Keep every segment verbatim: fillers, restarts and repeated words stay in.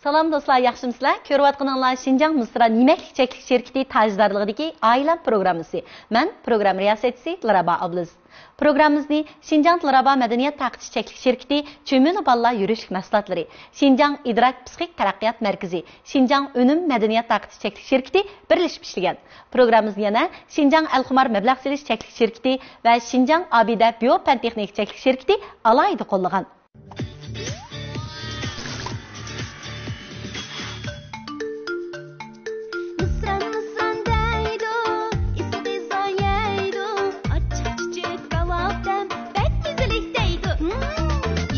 سالام دوستلار، ياخشىمۇسىلەر؟ كۆرۈۋاتقىنىڭلار شىنجاڭ مىسران يېمەكلىك چەكلىك شىركىتى تاجدارلىقىدىكى ئائىلەم پروگراممىسى. مەن پروگرامما رىياسەتچىسى دىلرەبا ئابلىز. پروگراممىمىزنى شىنجاڭ دىلرەبا مەدەنىيەت تارقىتىش چەكلىك شىركىتى، چۈمۈلە بالىلار يۈرۈشلۈك مەھسۇلاتلىرى، شىنجاڭ ئىدراك پسىخىك تەرەققىيات مەركىزى، شىنجاڭ ئۈنۈم مەدەنىيەت تارقىتىش چەكلىك شىركىتى بىرلىشىپ ئىشلىگەن. پروگراممىمىزنى يەنە شىنجاڭ ئەلخۇمار مەبلەغ سېلىش چەكلىك شىركىتى ۋە شىنجاڭ ئابىدە بىيو پەن تېخنىكا چەكلىك شىركىتى ئالاھىدە قوللىغان. مىسران، مىسران دەيدۇ، ئېسىل غىزا يەيدۇ، ئاچچىق چۈچۈك، راۋاب دەم، بەك مەززىلىك دەيدۇ. ھىم،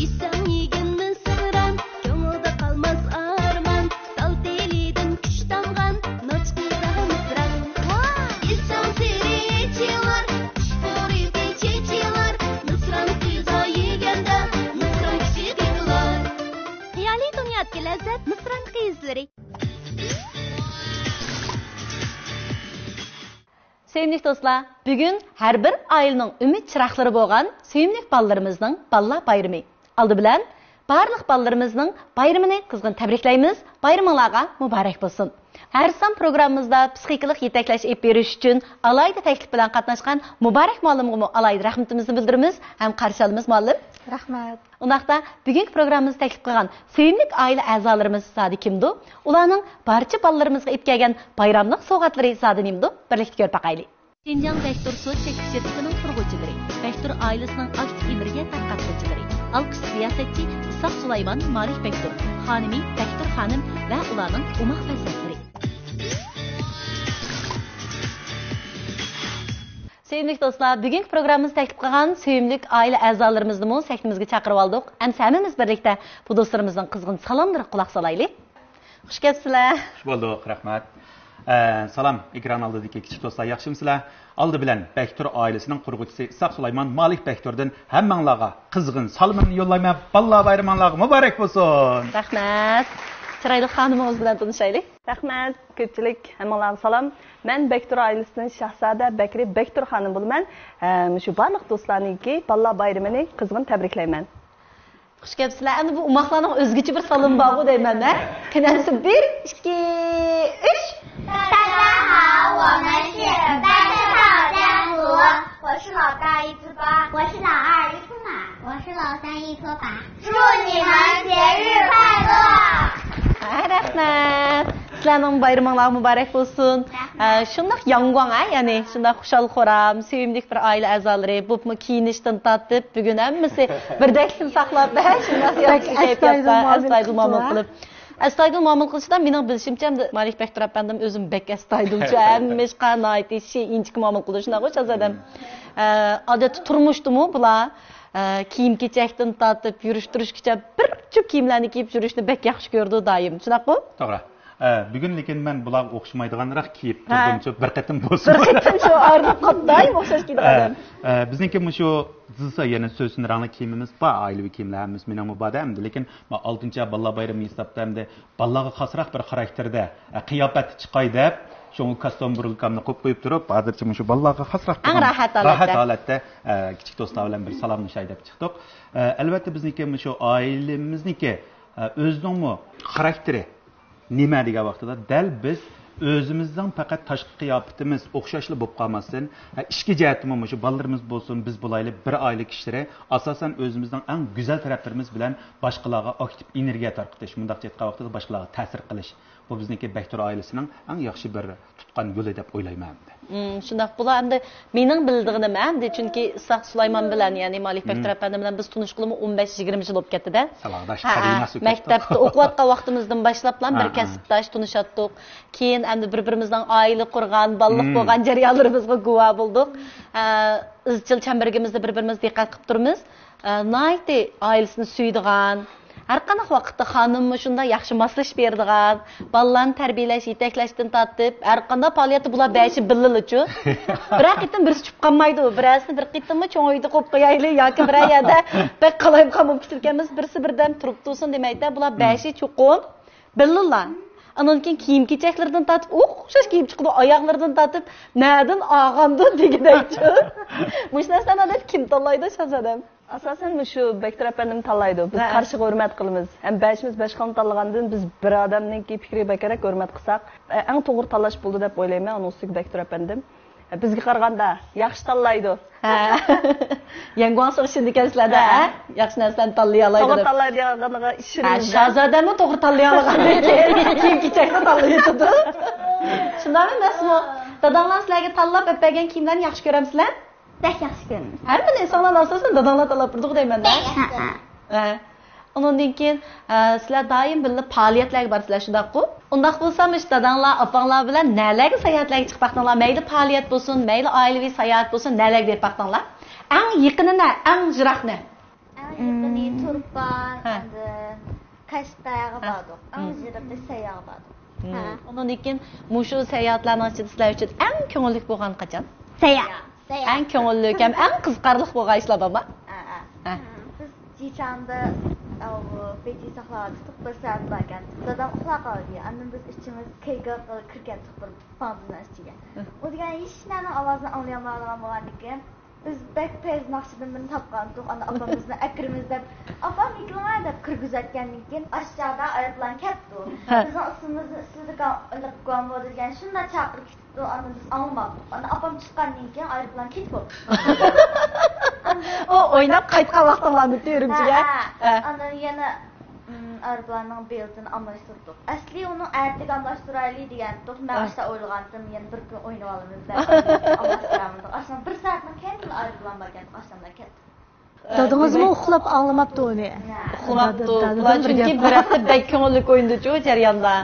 يېسەڭ يېگىن مىسران، كۆڭۈلدە قالماس ئارمان، تال تېلىدىن كۈچ تامغان، نوچ غىزا مىسران. يېسەڭ سېرىچ يېلار، خۇشپۇرىقى چېچىلار، مىسران غىزا يېگەندە، مىسران كۈچى قېتىلار. خىيالىي دۇنيادىكى لەززەت مىسران غىزىلىرى. سۆيۈملۈك دوستلار، بۈگۈن ھەر بىر ئائىلىنىڭ ئۈمىد چىراغلىرى بولغان سۆيۈملۈك بالىلىرىمىزنىڭ بالىلار بايرىمى. ئالدى بىلەن بارلىق بالىلىرىمىزنىڭ بايرىمىنى قىزغىن تەبرىكلەيمىز، بايرىمىڭلارغا مۇبارەك بولسۇن. ھەر سان پروگراممىمىزدا پسىخىكىلىق يېتەكلەش ئېلىپ بېرىش ئۈچۈن ئالاھىدە تەكلىپ بىلەن قاتناشقان مۇبارەك مۇئەللىمغىمۇ ئالاھىدە رەھمىتىمىزنى بىلدۈرىمىز ھەم قارشى ئالىمىز مۇئەللىم. رەھمەت. ئۇنداقتا بۈگۈنكى پروگراممىمىزدا تەكلىپ قىلغان سۆيۈملۈك ئائىلە ئەزالىرىمىز زادى كىمدۇ؟ ئۇلارنىڭ بارچە بالىلىرىمىزغا ئېلىپ كەلگەن بايراملىق سوۋغاتلىرى زادى نېمىدۇ؟ بىرلىكتە كۆرۈپ باقايلى. شىنجاڭ بەكتۇر سوت چەكلىك شىركىتىنىڭ قۇرغۇچىلىرى، بەكتۇر ئائىلىسىنىڭ ئاكتىپ ئېنېرگىيە تارقاتقۇچىلىرى، ئالقىش رىياسەتچى ئىسھاق سۇلايمان مالىك بەكتۇر، خانىمى بەكتۇر خانىم ۋە ئۇلارنىڭ ئوماق پەرزەنتلىرى. سۆيۈملۈك دوستلار، بۈگۈنكى پروگراممىمىزنى تەكلىپ قىلغان سۆيۈملۈك ئائىلە ئەزالىرىمىزنىمۇ سەھنىمىزگە چاقىرىۋالدۇق. ئەمسە ھەممىمىز بىرلىكتە بۇ دوستلىرىمىزنىڭ قىزغىن سالاملىرىغا قۇلاق سالايلى. خۇش كەپسىلەر. خۇش بولدۇق، رەھمەت. ئە، سالام، ئېكران ئالدىدىكى كىچىك دوستلار، ياخشىمۇسىلەر؟ ئالدى بىلەن بەكتۇر ئائىلىسىنىڭ قۇرغۇچىسى ئىسھاق سۇلايمان مالىك بەكتۇردىن ھەممەڭلارغا قىزغىن سالىمىمنى يوللايمەن. بالىلار بايرىمىڭلارغا مۇبارەك بولسۇن! رەھمەت. چىرايلىق خانىمىڭىز بىلەن تونۇشايلى. رەھمەت. كۆپچىلىك، ھەممىڭلارغا سالام. مەن بەكتۇر ئائىلىسىدىن شاھزادە بەكرى بەكتۇر خانىم بولىمەن. ھەم شۇ بارلىق دوستلارنىڭكى بالىلار بايرىمىنى قىزغىن تەبرىكلەيمەن. خۇش كەپسىلەر. ئەمدى بۇ ئوماقلارنىڭ ئۆزگىچە بىر سالىمى بارغۇ دەيمەن، ھە؟ قېنى ئەمسە بىر، ئىككى، ئۈچ. 大家好，我们是白色套江湖。我是老大一四八。我是老二一四码。我是老三一拖把。祝你们节日快乐！ ھە، رەھمەت. سىلەرنىڭ بايرىمىڭلار مۇبارەك بولسۇن. ھە، شۇنداق ياڭگۇاڭ، ھە، يەنى شۇنداق خۇشال-خۇرام، سۆيۈملۈك بىر ئائىلە ئەزالىرى، بولۇپمۇ كىيىنىشتىن تارتىپ، بۈگۈن ھەممىسى بىردەكلىكنى ساقلاپ، ھە، شۇنداق ياخشى كەيپىياتتا، ئەستايىدىل مۇئامىلە قىلىپ. ئەستايىدىل مۇئامىلە قىلىشتا مېنىڭ بىلىشىمچە، ئەمدى مالىك بەكتۇر ئەپەندىم ئۆزىمۇ بەك ئەستايىدىلچۇ، ھەممە ئىشقا ناھايىتى شى-، ئىنچىكە مۇئامىلە قىلىدۇ، شۇنداقغۇ، شاھزادەم؟ ئە، ئادەتتە تۇرمۇشتىمۇ بۇلار، ئە، كىيىم-كېچەكتىن تارتىپ، يۈرۈش-تۇرۇشقىچە بىر جۈپ كىيىملەرنى كىيىپ يۈرۈشنى بەك ياخشى كۆرىدۇ دايىم، شۇنداققۇ؟ توغرا. ئە، بۈگۈن لېكىن مەن بۇلارغا ئوخشىمايدىغانراق كىيىپ ھە. تۇردۇمچۇ، بىر قېتىم بولسىمۇ. بىر قېتىم شۇ ئايرىلىپ قاپتۇ، دايىم ئوخشاش كىيىدىغان ئە، ئادەم. ئە، بىزنىڭكى مۇشۇ زىسا يەنە سۆسۈن رەڭلىك كىيىمىمىز بار، ئائىلىۋى كىيىملەر ھەممىسى مېنىڭمۇ بار-دە، ئەمدى لېكىن مانا ئالتىنچى ئاي بالىلار بايرىمى ھېسابتا ئەمدى بالىلارغا خاسراق بىر خاراكتېردا، ئە، قىياپەتتە چىقاي دەپ، شۇڭا كاستيۇم بۇرۇلكامنى قويۇپ قويۇپ تۇرۇپ، ھازىرچە مۇشۇ بالىلارغا خاسراق ئەڭ راھەت ھالەتتە. راھەت ھالەتتە، ئە، كىچىك دوستلار بىلەن بىر سالاملىشاي دەپ چىقتۇق. ئە، ئەلۋەتتە بىزنىڭكى مۇشۇ ئائىلىمىزنىڭكى، ئە، ئۆزىنىڭمۇ خاراكتېرى نېمە دېگەن ۋاقتىدا، دەل بىز ئۆزىمىزنىڭ پەقەت تاشقى قىياپىتىمىز ئوخشاشلا بولۇپ قالماستىن، ئە، ئىچكى جەھەتتىمۇ مۇشۇ بالىلىرىمىز بولسۇن، بىز بولايلى، بىر ئائىلە كىشىلىرى ئاساسەن ئۆزىمىزنىڭ ئەڭ گۈزەل تەرەپلىرىمىز بىلەن باشقىلارغا ئاكتىپ ئېنېرگىيە تارقىتىش، مۇنداقچە ئېيتقان ۋاقتىدا باشقىلارغا تەسىر قىلىش. بۇ بىزنىڭكى بەكتۇر ئائىلىسىنىڭ ئەڭ ياخشى بىر تۇتقان يولى دەپ ئويلايمەن ئەمدى. مم، شۇنداق. بۇلار ئەمدى مېنىڭ بىلىدىغىنىم ئەمدى، چۈنكى ئىسھاق سۇلايمان بىلەن، يەنى مالىك بەكتۇر ئەپەندىم بىلەن بىز تونۇشقىلىمۇ ئون بەش يىگىرمە يىل بولۇپ كەتتىدە. ساۋاقداش، ھە، قەدىمىي ھە. نەسىل مەكتەپتە ئوقۇۋاتقان ۋاقتىمىزدىن باشلاپلا بىر ھە، ھە. كەسىپداش تونۇشاتتۇق. كېيىن ئەمدى بىر-بىرىمىزنىڭ ئائىلە قۇرغان، بالىلىق مم. بولغان جەريانلىرىمىزغا گۇۋاھ بولدۇق. ئە، ئىزچىل چەمبىرىكىمىزدە بىر-بىرىمىزگە دىققەت قىلىپ تۇرىمىز. ئە، ناھايىتى ئائىلىسىنى سۆيىدىغان، ھەر قانداق ۋاقىتتا خانىمىمۇ شۇنداق ياخشى ماسلىشىپ بېرىدىغان، بالىلارنى تەربىيەلەش، يېتەكلەشتىن تارتىپ، ھەر قانداق پائالىيەتتە بۇلار بەشى بىللىلىچۇ. بىرەر قېتىم بىرسى چۈشۈپ قالمايدۇ، بىرەرسىنى بىر قېتىممۇ چوڭ ئۆيدە قويۇپ قويايلى ياكى بىرەر يەردە بەك قالايمىقان بولۇپ كېتىدىكەنمىز، بىرسى بىردەم تۇرۇپ تۇرسۇن دېمەيدۇ، بۇلار مم. بەشى چوقۇم بىللىلا. ئانان كېيىن كىيىم-كېچەكلىرىدىن تارتىپ، ئوخشاش كىيىپ چىقىدۇ، ئاياغلىرىدىن تارتىپ، نەدىن ئالغاندۇ دېگۈدەكچۇ. مۇشۇ نەرسىلەرنى ئادەتتە كىم تاللايدۇ، شاھزادەم؟ ئاساسەن مۇشۇ بەكتۇر ئەپەندىم تاللايدۇ. بىز ھە. قارشىغا ھۆرمەت قىلىمىز. ھەم بەشىمىز بەش خانىم تاللىغاندىن بىز بىر ئادەمنىڭكى پىكرىگە بەكرەك ھۆرمەت قىلساق، ئە، ئەڭ توغرا تاللاش بولدى دەپ ئويلايمەن. ئۇنىڭ ئۈستىگە بەكتۇر ئەپەندىم، ئە، بىزگە قارىغاندا ياخشى تاللايدۇ. ھە. يەڭگۇاڭ سوغۇشىندىكەنسىلەردە، ھە. ھە؟ ياخشى نەرسىلەرنى تاللىيالايدۇ توغرا دەپ. تاللايدىغانلىقىغا ھە، ئىشىنىمىز. شاھزادەمۇ توغرا تاللىيالىغاندىن كېيىن كىيىم كېچەكنى تاللىۋېتىدۇ. شۇنداقمۇ ئەمەسمۇ؟ داداڭلار سىلەرگە تاللاپ ئەپ بەرگەن كىيىملەرنى ياخشى كۆرەمسىلەر؟ بەك ياخشى كۆرىمىز. ھەممىنى ئىنسانلارنى ئاساسەن داداڭلار تاللاپ بېرىدىغۇ دەيمەن-دە. ھە، ھە. ھە. ئۇنىڭدىن كېيىن، ئە، سىلەر دائىم بىللە پائالىيەتلەرگە بارىسىلەر، شۇنداققۇ؟ ئۇنداق بولسا، مۇشۇ داداڭلار، ئاپاڭلار بىلەن نەلەرگە ساياھەتلەرگە چىقىپ باقتىڭلار؟ مەيلى پائالىيەت بولسۇن، مەيلى ئائىلىۋى ساياھەت بولسۇن، نەلەرگە بېرىپ باقتىڭلار؟ ئەڭ يېقىنى نە، ئەڭ يىراقنى؟ ئەڭ يېقىنى مم. تۇرپان، ھە. ئاندىن قەشقەرگە ھە. باردۇق. ئەڭ مم. يىراقى سەيياغا باردۇق. مم. ھە. ئۇنىڭدىن كېيىن مۇشۇ ساياھەتلەرنىڭ ئىچىدە سىلەر ئۈچۈن ئەڭ كۆڭۈللۈك بولغان قاچان؟ سەيياغ. ئەڭ كۆڭۈللۈك ھەم ئەڭ قىزىقارلىق بولغان ئىشلار بارمۇ؟ ھە، ھە. ھە. بىز جىچاڭدا، ئاۋۇ، بېجى ساقلاۋاتاتتۇق، بىر سائەت باركەن. دادام ئۇخلاپ قالدى. ئاندىن بىز ئۈچىمىز كەيگا قىلىپ كىرگەنتۇق بىر پاڭزىنىڭ ئىچىگە. ھە. ئۇ دېگەن ھېچ نەنىڭ ئاۋازىنى ئاڭلىيالمايدىغان بولغاندىكىن، بىز بەك پەيز ناخشىدىن بىرنى تاپقانتۇق. ئاندىن ئاپامىزنى ئەكىرىمىز دەپ، ئاپام يېكىلىڭە دەپ كىرگۈزۈۋەتكەندىن كېيىن، ئاشۇ چاغدا ئايروپىلان كەپتۇ. ھە. بىزنىڭ ئىسمىمىزنى ئىستىدىكان ئىلىپ گۇامبو دېگەن شۇنداق چاقىرىپ كېتىپتۇ. ئاندىن بىز ئاڭلىماپتۇق. ئاندىن ئاپام چىققاندىن كېيىن ئايروپىلان كېتىپ بوپتۇ. ئۇ ئويناپ قايتقان ۋاقتىڭلارمىتى ئۈرۈمچىگە؟ ھە، ھە. ھە. ئاندىن يەنە، ئم، ئايروپىلاننىڭ بېلىتىنى ئالماشتۇردۇق. ئەسلى ئۇنىڭ ئەتىگە ئالماشتۇرايلى دېگەنتۇق. مەن ھە. ئاشتا ئويلىغانتىم، يەنە بىر كۈن ئوينىۋالىمىز دەپ ئالماشتۇرامىز. ئاشۇنىڭ بىر سائەتنىڭ كەينىدىلا ئايروپىلان باركەن، ئاشۇندىلا كەتتۇق. دادىڭىزمۇ ئۇخلاپ ئاڭلىماپتۇ ئۇنى؟ ئۇخلاپتۇ. دادا-، دادىدىن بىر چۈنكى گەپ بىر ھەپتە بەك كۆڭۈللۈك ئوينىدىچۇ جەرياندا.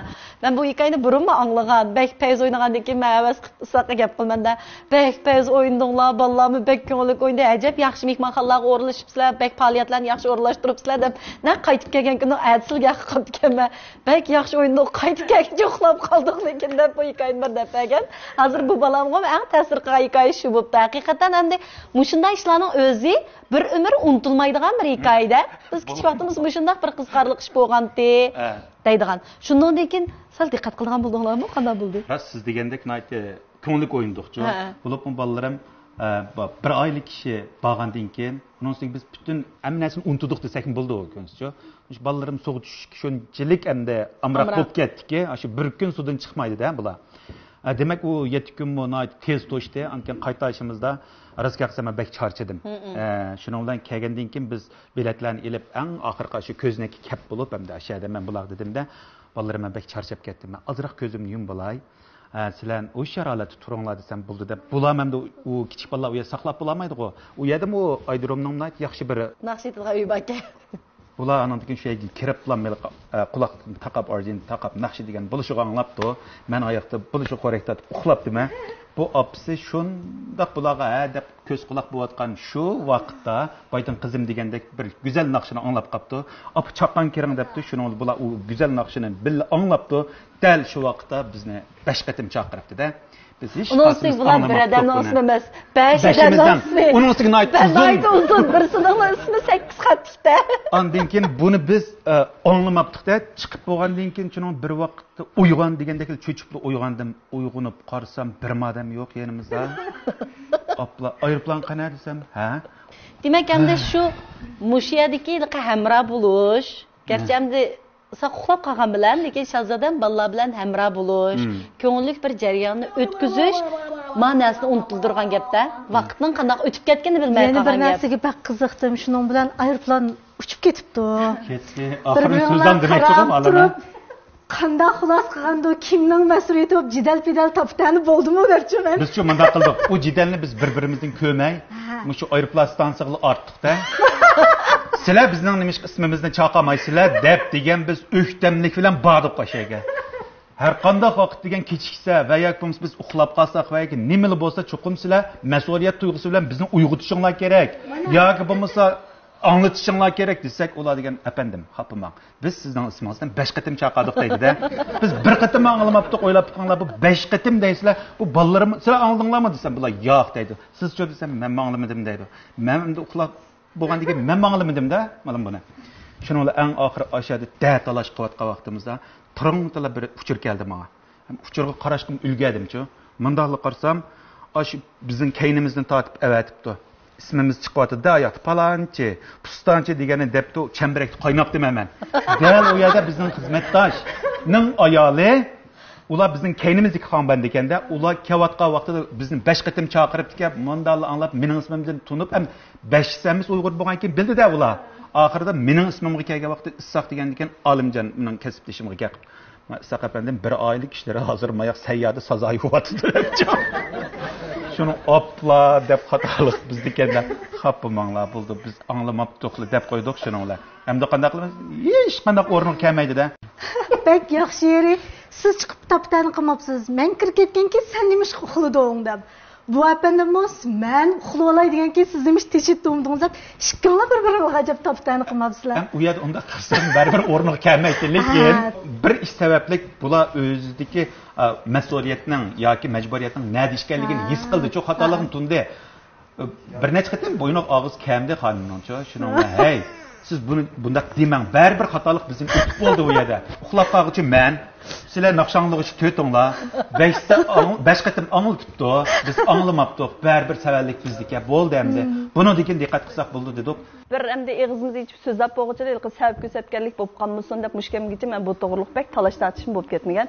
مەن بۇ ھېكايىنى بۇرۇنمۇ ئاڭلىغان. بەك پەيز ئوينىغاندىن كېيىن مەن ھەۋەس قىلىپ ئۇساققا گەپ قىلىمەن-دە. بەك پەيز ئوينىدىڭلار، بالىلارمۇ بەك كۆڭۈللۈك ئوينىدى. ئەجەب ياخشى مېھمانخانىلارغا ئورۇنلىشىپسىلەر، بەك پائالىيەتلەرنى ياخشى ئورۇنلاشتۇرۇپسىلەر دەپ. نەق قايتىپ كەلگەن كۈنى ئەتىسىلا گەپ قىلىپتىكەنمەن. بەك ياخشى ئوينىدۇق، قايتىپ كەلگىچە ئۇخلاپ قالدۇق لېكىن دەپ بۇ ھېكايىنى بىر دەپ بەرگەن. ھازىر بۇ بالامغىمۇ ئەڭ تەسىر قىلغان ھېكايە شۇ بوپتۇ. ھەقىقەتەن ئەمدى مۇشۇنداق ئىشلارنىڭ ئۆزى بىر ئۆمۈر ئۇنتۇلمايدىغان بىر ھېكايىدە. بىز كىچىك ۋاقتىمىزدا مۇشۇنداق بىر قىزىقارلىق ئىش بولغانتى ھە. دەيدىغان. شۇندىن كېيىن سەل دىققەت قىلىدىغان بولدۇڭلارمۇ؟ قانداق بولدى؟ راست، سىز دېگەندەك ناھايىتى كۆڭۈللۈك ئوينىدۇقچۇ. ھە. بولۇپمۇ بالىلىرىم، ئە، ب-، بىر ئائىلە كىشى بارغاندىن كېيىن، ئۇنىڭ ئۈستىگە بىز پۈتۈن ھەممە نەرسىنى ئۇنتۇدۇق دېسەكمۇ بولىدۇ، كۆرىسىزچۇ. مۇشۇ بالىلىرىم سۇغا چۈشۈشكە شۇنچىلىك ئەمدى ئامراق ئامراق. بولۇپ كەتتىكى، ئاشۇ بىر كۈن سۇدىن چىقمايدۇ-دە بۇلار. ئە، دېمەك، ئۇ يەتتە كۈنمۇ ناھايىتى تېز توشتى. ئاندىن كېيىن قايتىشىمىزدا، راست گەپ قىلسام، مەن بەك چارچىدىم. مم. ئە، شۇنىڭ بىلەن كەلگەندىن كېيىن بىز بېلەتلەرنى ئېلىپ، ئەڭ ئاخىرقى شۇ كۆزنەككە كەپ بولۇپ، ئەمدى ئاشۇ يەردە مەن بۇلارغا دېدىم-دە، بالىلىرىم، مەن بەك چارچاپ كەتتىم. مەن ئازراق كۆزۈمنى يۇمۇپ بولاي. ئە، سىلەر ھوشيار ھالەتتە تۇرۇڭلار دېسەم، بولدى دەپ. بۇلار ئەمدى ئۇ كىچىك بالىلار ئۇ يەردە ساقلاپ بولالمايدىغۇ. ئۇ يەردىمۇ ئايرودرومنىڭ ناھايىتى ياخشى بىر ناخشا ئېيتىدىغان ئۆيى باركەن. بۇلار ئانىڭدىن كېيىن شۇ يەرگە كىرىپلا، مېلى، ئە، قۇلاقلىقنى تاقاپ، ئارزىنى تاقاپ، ناخشا دېگەن بولۇشىغا ئاڭلاپتۇ. مەن ئاياقتا بولۇشىغا خورەك تارتىپ ئۇخلاپتىمەن. بۇ ئاپىسى شۇنداق بۇلارغا ھە دەپ كۆز قۇلاق بولۇۋاتقان شۇ ۋاقىتتا، بايدىن قىزىم دېگەندەك بىر گۈزەل ناخشىنى ئاڭلاپ قاپتۇ. ئاپا، چاققان كىرىڭ دەپتۇ. شۇنىڭ بىلەن بۇلار ئۇ گۈزەل ناخشىنى بىللە ئاڭلاپتۇ. دەل شۇ ۋاقىتتا بىزنى بەش قېتىم چاقىرىپتۇ-دە. بىز ھېچ ئۇنىڭ ئۈستىگە قايسىمىز بۇلار بىر ئادەمنىڭ ئىسمى ئەمەس، بەش ئادەمنىڭ ئىسمى. ئۇنىڭ ئۈستىگە ناھايىتى ئۇزۇن. ناھايىتى ئۇزۇن، بىرسىنىڭ ئىسمى سەككىز خەتلىكتە. ئاندىن كېيىن بۇنى بىز، ئە، ئاڭلىماپتۇق-دە، چىقىپ بولغاندىن كېيىن شۇنىڭ بىر ۋاقىتتا ئويغان دېگەندەك چۆچۈپلا ئويغاندىم. ئويغىنىپ قارىسام، بىرمۇ ئادەم يوق يېنىمىزدا. ئاپلا، ئايروپىلان قەنە دېسەم، ھە؟ دېمەك، ئەمدى شۇ مۇشۇ يەردىكى ھەمراھ بولۇش، گەرچە ھە. ئەمدى ساق ئۇخلاپ قالغان بىلەن، لېكىن شاھزادەم بالىلار بىلەن ھەمراھ بولۇش، مم. كۆڭۈللۈك بىر جەرياننى ئۆتكۈزۈش، ما نەرسىنى ئۇنتۇلدۇرغان گەپتە. ۋاقىتنىڭ قانداق ئۆتۈپ كەتكىنىنى بىلمەي يەنە بىر قالغان گەپ. نەرسىگە بەك قىزىقتىم. شۇنىڭ بىلەن ئايروپىلان ئۇچۇپ كېتىپتۇ. كەتتى. بىر ئاخىرىنى بىرىڭلار سۆزلەم دېمەكچىغۇ قاراپ ئالىمەن. تۇرۇپ، قانداق خۇلاسە قىلغاندۇ، كىمنىڭ مەسئۇلىيىتى بولۇپ، جېدەل پىدەل تاپا تەنە بولدىمۇ دەپچۇ مەن. بىزچۇ مۇنداق قىلدۇق. ئۇ جېدەلنى بىز بىر-بىرىمىزدىن كۆرمەي، ھە. مۇشۇ ئايروپىلان ئىستانسىغىلا ئارتتۇق-دە. سىلەر بىزنىڭ نېمىشقا ئىسمىمىزنى چاقالمايسىلەر دەپ دېگەن بىز ئۆكتەملىك بىلەن باردۇق ئاشۇ يەرگە. ھەر قانداق ۋاقىت دېگەن كېچىكسە ۋە ياكى بولمىسا بىز ئۇخلاپ قالساق ۋە ياكى نېمىلا بولسا، چوقۇم سىلەر مەسئۇلىيەت تۇيغۇسى بىلەن بىزنى ئويغىتىشىڭلار كېرەك. ياكى بولمىسا ئاڭلىتىشىڭلار كېرەك دېسەك، ئۇلار دېگەن، ئەپەندىم، خاپىماڭ. بىز سىزنىڭ ئىسمىڭىزدىن بەش قېتىم چاقىردۇق دەيدۇ-دە. بىز بىر قېتىممۇ ئاڭلىماپتۇق، ئويلاپ بېقىڭلار، بۇ بەش قېتىم دەيسىلەر، بۇ بالىلىرىم، سىلەر ئاڭلىدىڭلارمۇ دېسەم، بۇلار ياق دەيدۇ. سىزچۇ دېسەم، مەنمۇ ئاڭلىمىدىم دەيدۇ. مەن ئەمدى ئۇخلاپ بولغاندىن كېيىن مەنمۇ ئاڭلىمىدىم-دە، مانا بۇنى. شۇنىڭ بىلەن ئەڭ ئاخىرى ئاشۇ يەردە دە تالاش قىلىۋاتقان ۋاقتىمىزدا تىرىڭ تالا بىر ئۇچۇر كەلدى ماڭا. ھەم ئۇچۇرغا قاراشقىمۇ ئۈلگەردىمچۇ. مۇنداقلا قارىسام، ئاشۇ بىزنىڭ كەينىمىزدىن تارتىپ ئەۋەتىپتۇ. ئىسمىمىز چىقىۋاتىدۇ-دە، ئاياقتا پالانچى، پۇستانچى دېگەننى دەپتۇ، چەمبىرەكتە قايناپتىمەن مەن. دەل ئۇ يەردە بىزنىڭ خىزمەتداشنىڭ ئايالى، ئۇلار بىزنىڭ كەينىمىزدىكى خانبەندە ئىكەن-دە، ئۇلار كېلىۋاتقان ۋاقتىدا بىزنى بەش قېتىم چاقىرىپتىكەن، مۇنداقلا ئاڭلاپ، مېنىڭ ئىسمىمدىن تونۇپ، ھەم بەشىسى ھەممىسى ئۇيغۇر بولغان كېيىن بىلدى-دە ئۇلار. ئاخىرىدا مېنىڭ ئىسمىمغا كەلگەن ۋاقتىدا ئىسساق دېگەندىكىن، ئالىمجان مېنىڭ كەسىپدىشىمغا گەپ قىلىپ، ئىسساق ئەپەندىم، بىر ئائىلە كىشىلىرى ھازىر ماياق سەييادە سازا يۇۋاتىدۇ دەپچۇ. شۇنىڭ ئاپلا دەپ خاتالىق بىزدىكەن دەپ، خاپا بولماڭلار، بولدى، بىز ئاڭلىماپتۇقلا دەپ قويدۇق شۇنىڭ بىلەن. ئەمدى قانداق قىلىمىز؟ ھېچقانداق ئورنىغا كەلمەيدۇ-دە. بەك ياخشى يېرى، سىز چىقىپ تاپا-تەنە قىلماپسىز. مەن كىرىپ كەتكەنكىن سەن نېمىشقا ئۇخلىدىڭ دەپ. بۇ ئەپەندىممۇ، مەن ئۇخلىۋالاي دېگەنكىن سىز نېمىشقا تېشىپ تۇرمىدىڭىز دەپ، ئىككىڭلار بىر-بىرىڭلارغا ئەجەب تاپا-تەنە قىلماپسىلەر. ھەم ئۇ يەردە ئۇنداق قىلسام بەرىبىر ئورنىغا كەلمەيتتى، لېكىن ھە. بىر ئىش سەۋەبلىك بۇلار ئۆزىدىكى، ئا، مەسئۇلىيەتنىڭ ياكى مەجبۇرىيەتنىڭ نەدە ئىكەنلىكىنى ھە. ھېس قىلدى. چوق خاتالىقنى ھە. تونۇدى. بىر نەچچە قېتىم بوينىغا ئاغزى كەمدى خانىمنىڭچۇ. شۇنىڭ بىلەن، ھەي، سىز بۇنى بۇنداق دېمەڭ، بەرىبىر خاتالىق بىزنىڭ ئۆتۈپ بولدى ئۇ يەردە. ئۇخلاپ قالغۇچى مەن، سىلەر ناخشا ئاڭلىغۇچى تۆتۈڭلار، بەشتە ئاڭ-، بەش قېتىم ئاڭلىتىپتۇ، بىز ئاڭلىماپتۇق، بەرىبىر سەۋەنلىك بىزدىكى، بولدى ئەمدى. بۇنىڭدىن كېيىن دىققەت قىلساق بولدى دېدۇق. بىر ئەمدى ئېغىزىمىزنى ئېچىپ سۆزلەپ بولغۇچىلا ھېلىقى سەۋەب كۆرسەتكەنلىك بولۇپ قالمىسۇن دەپ مۇشۇ كەمگىچە مەن بۇ توغرىلىق بەك تالاش تارتىشىم بولۇپ كەتمىگەن.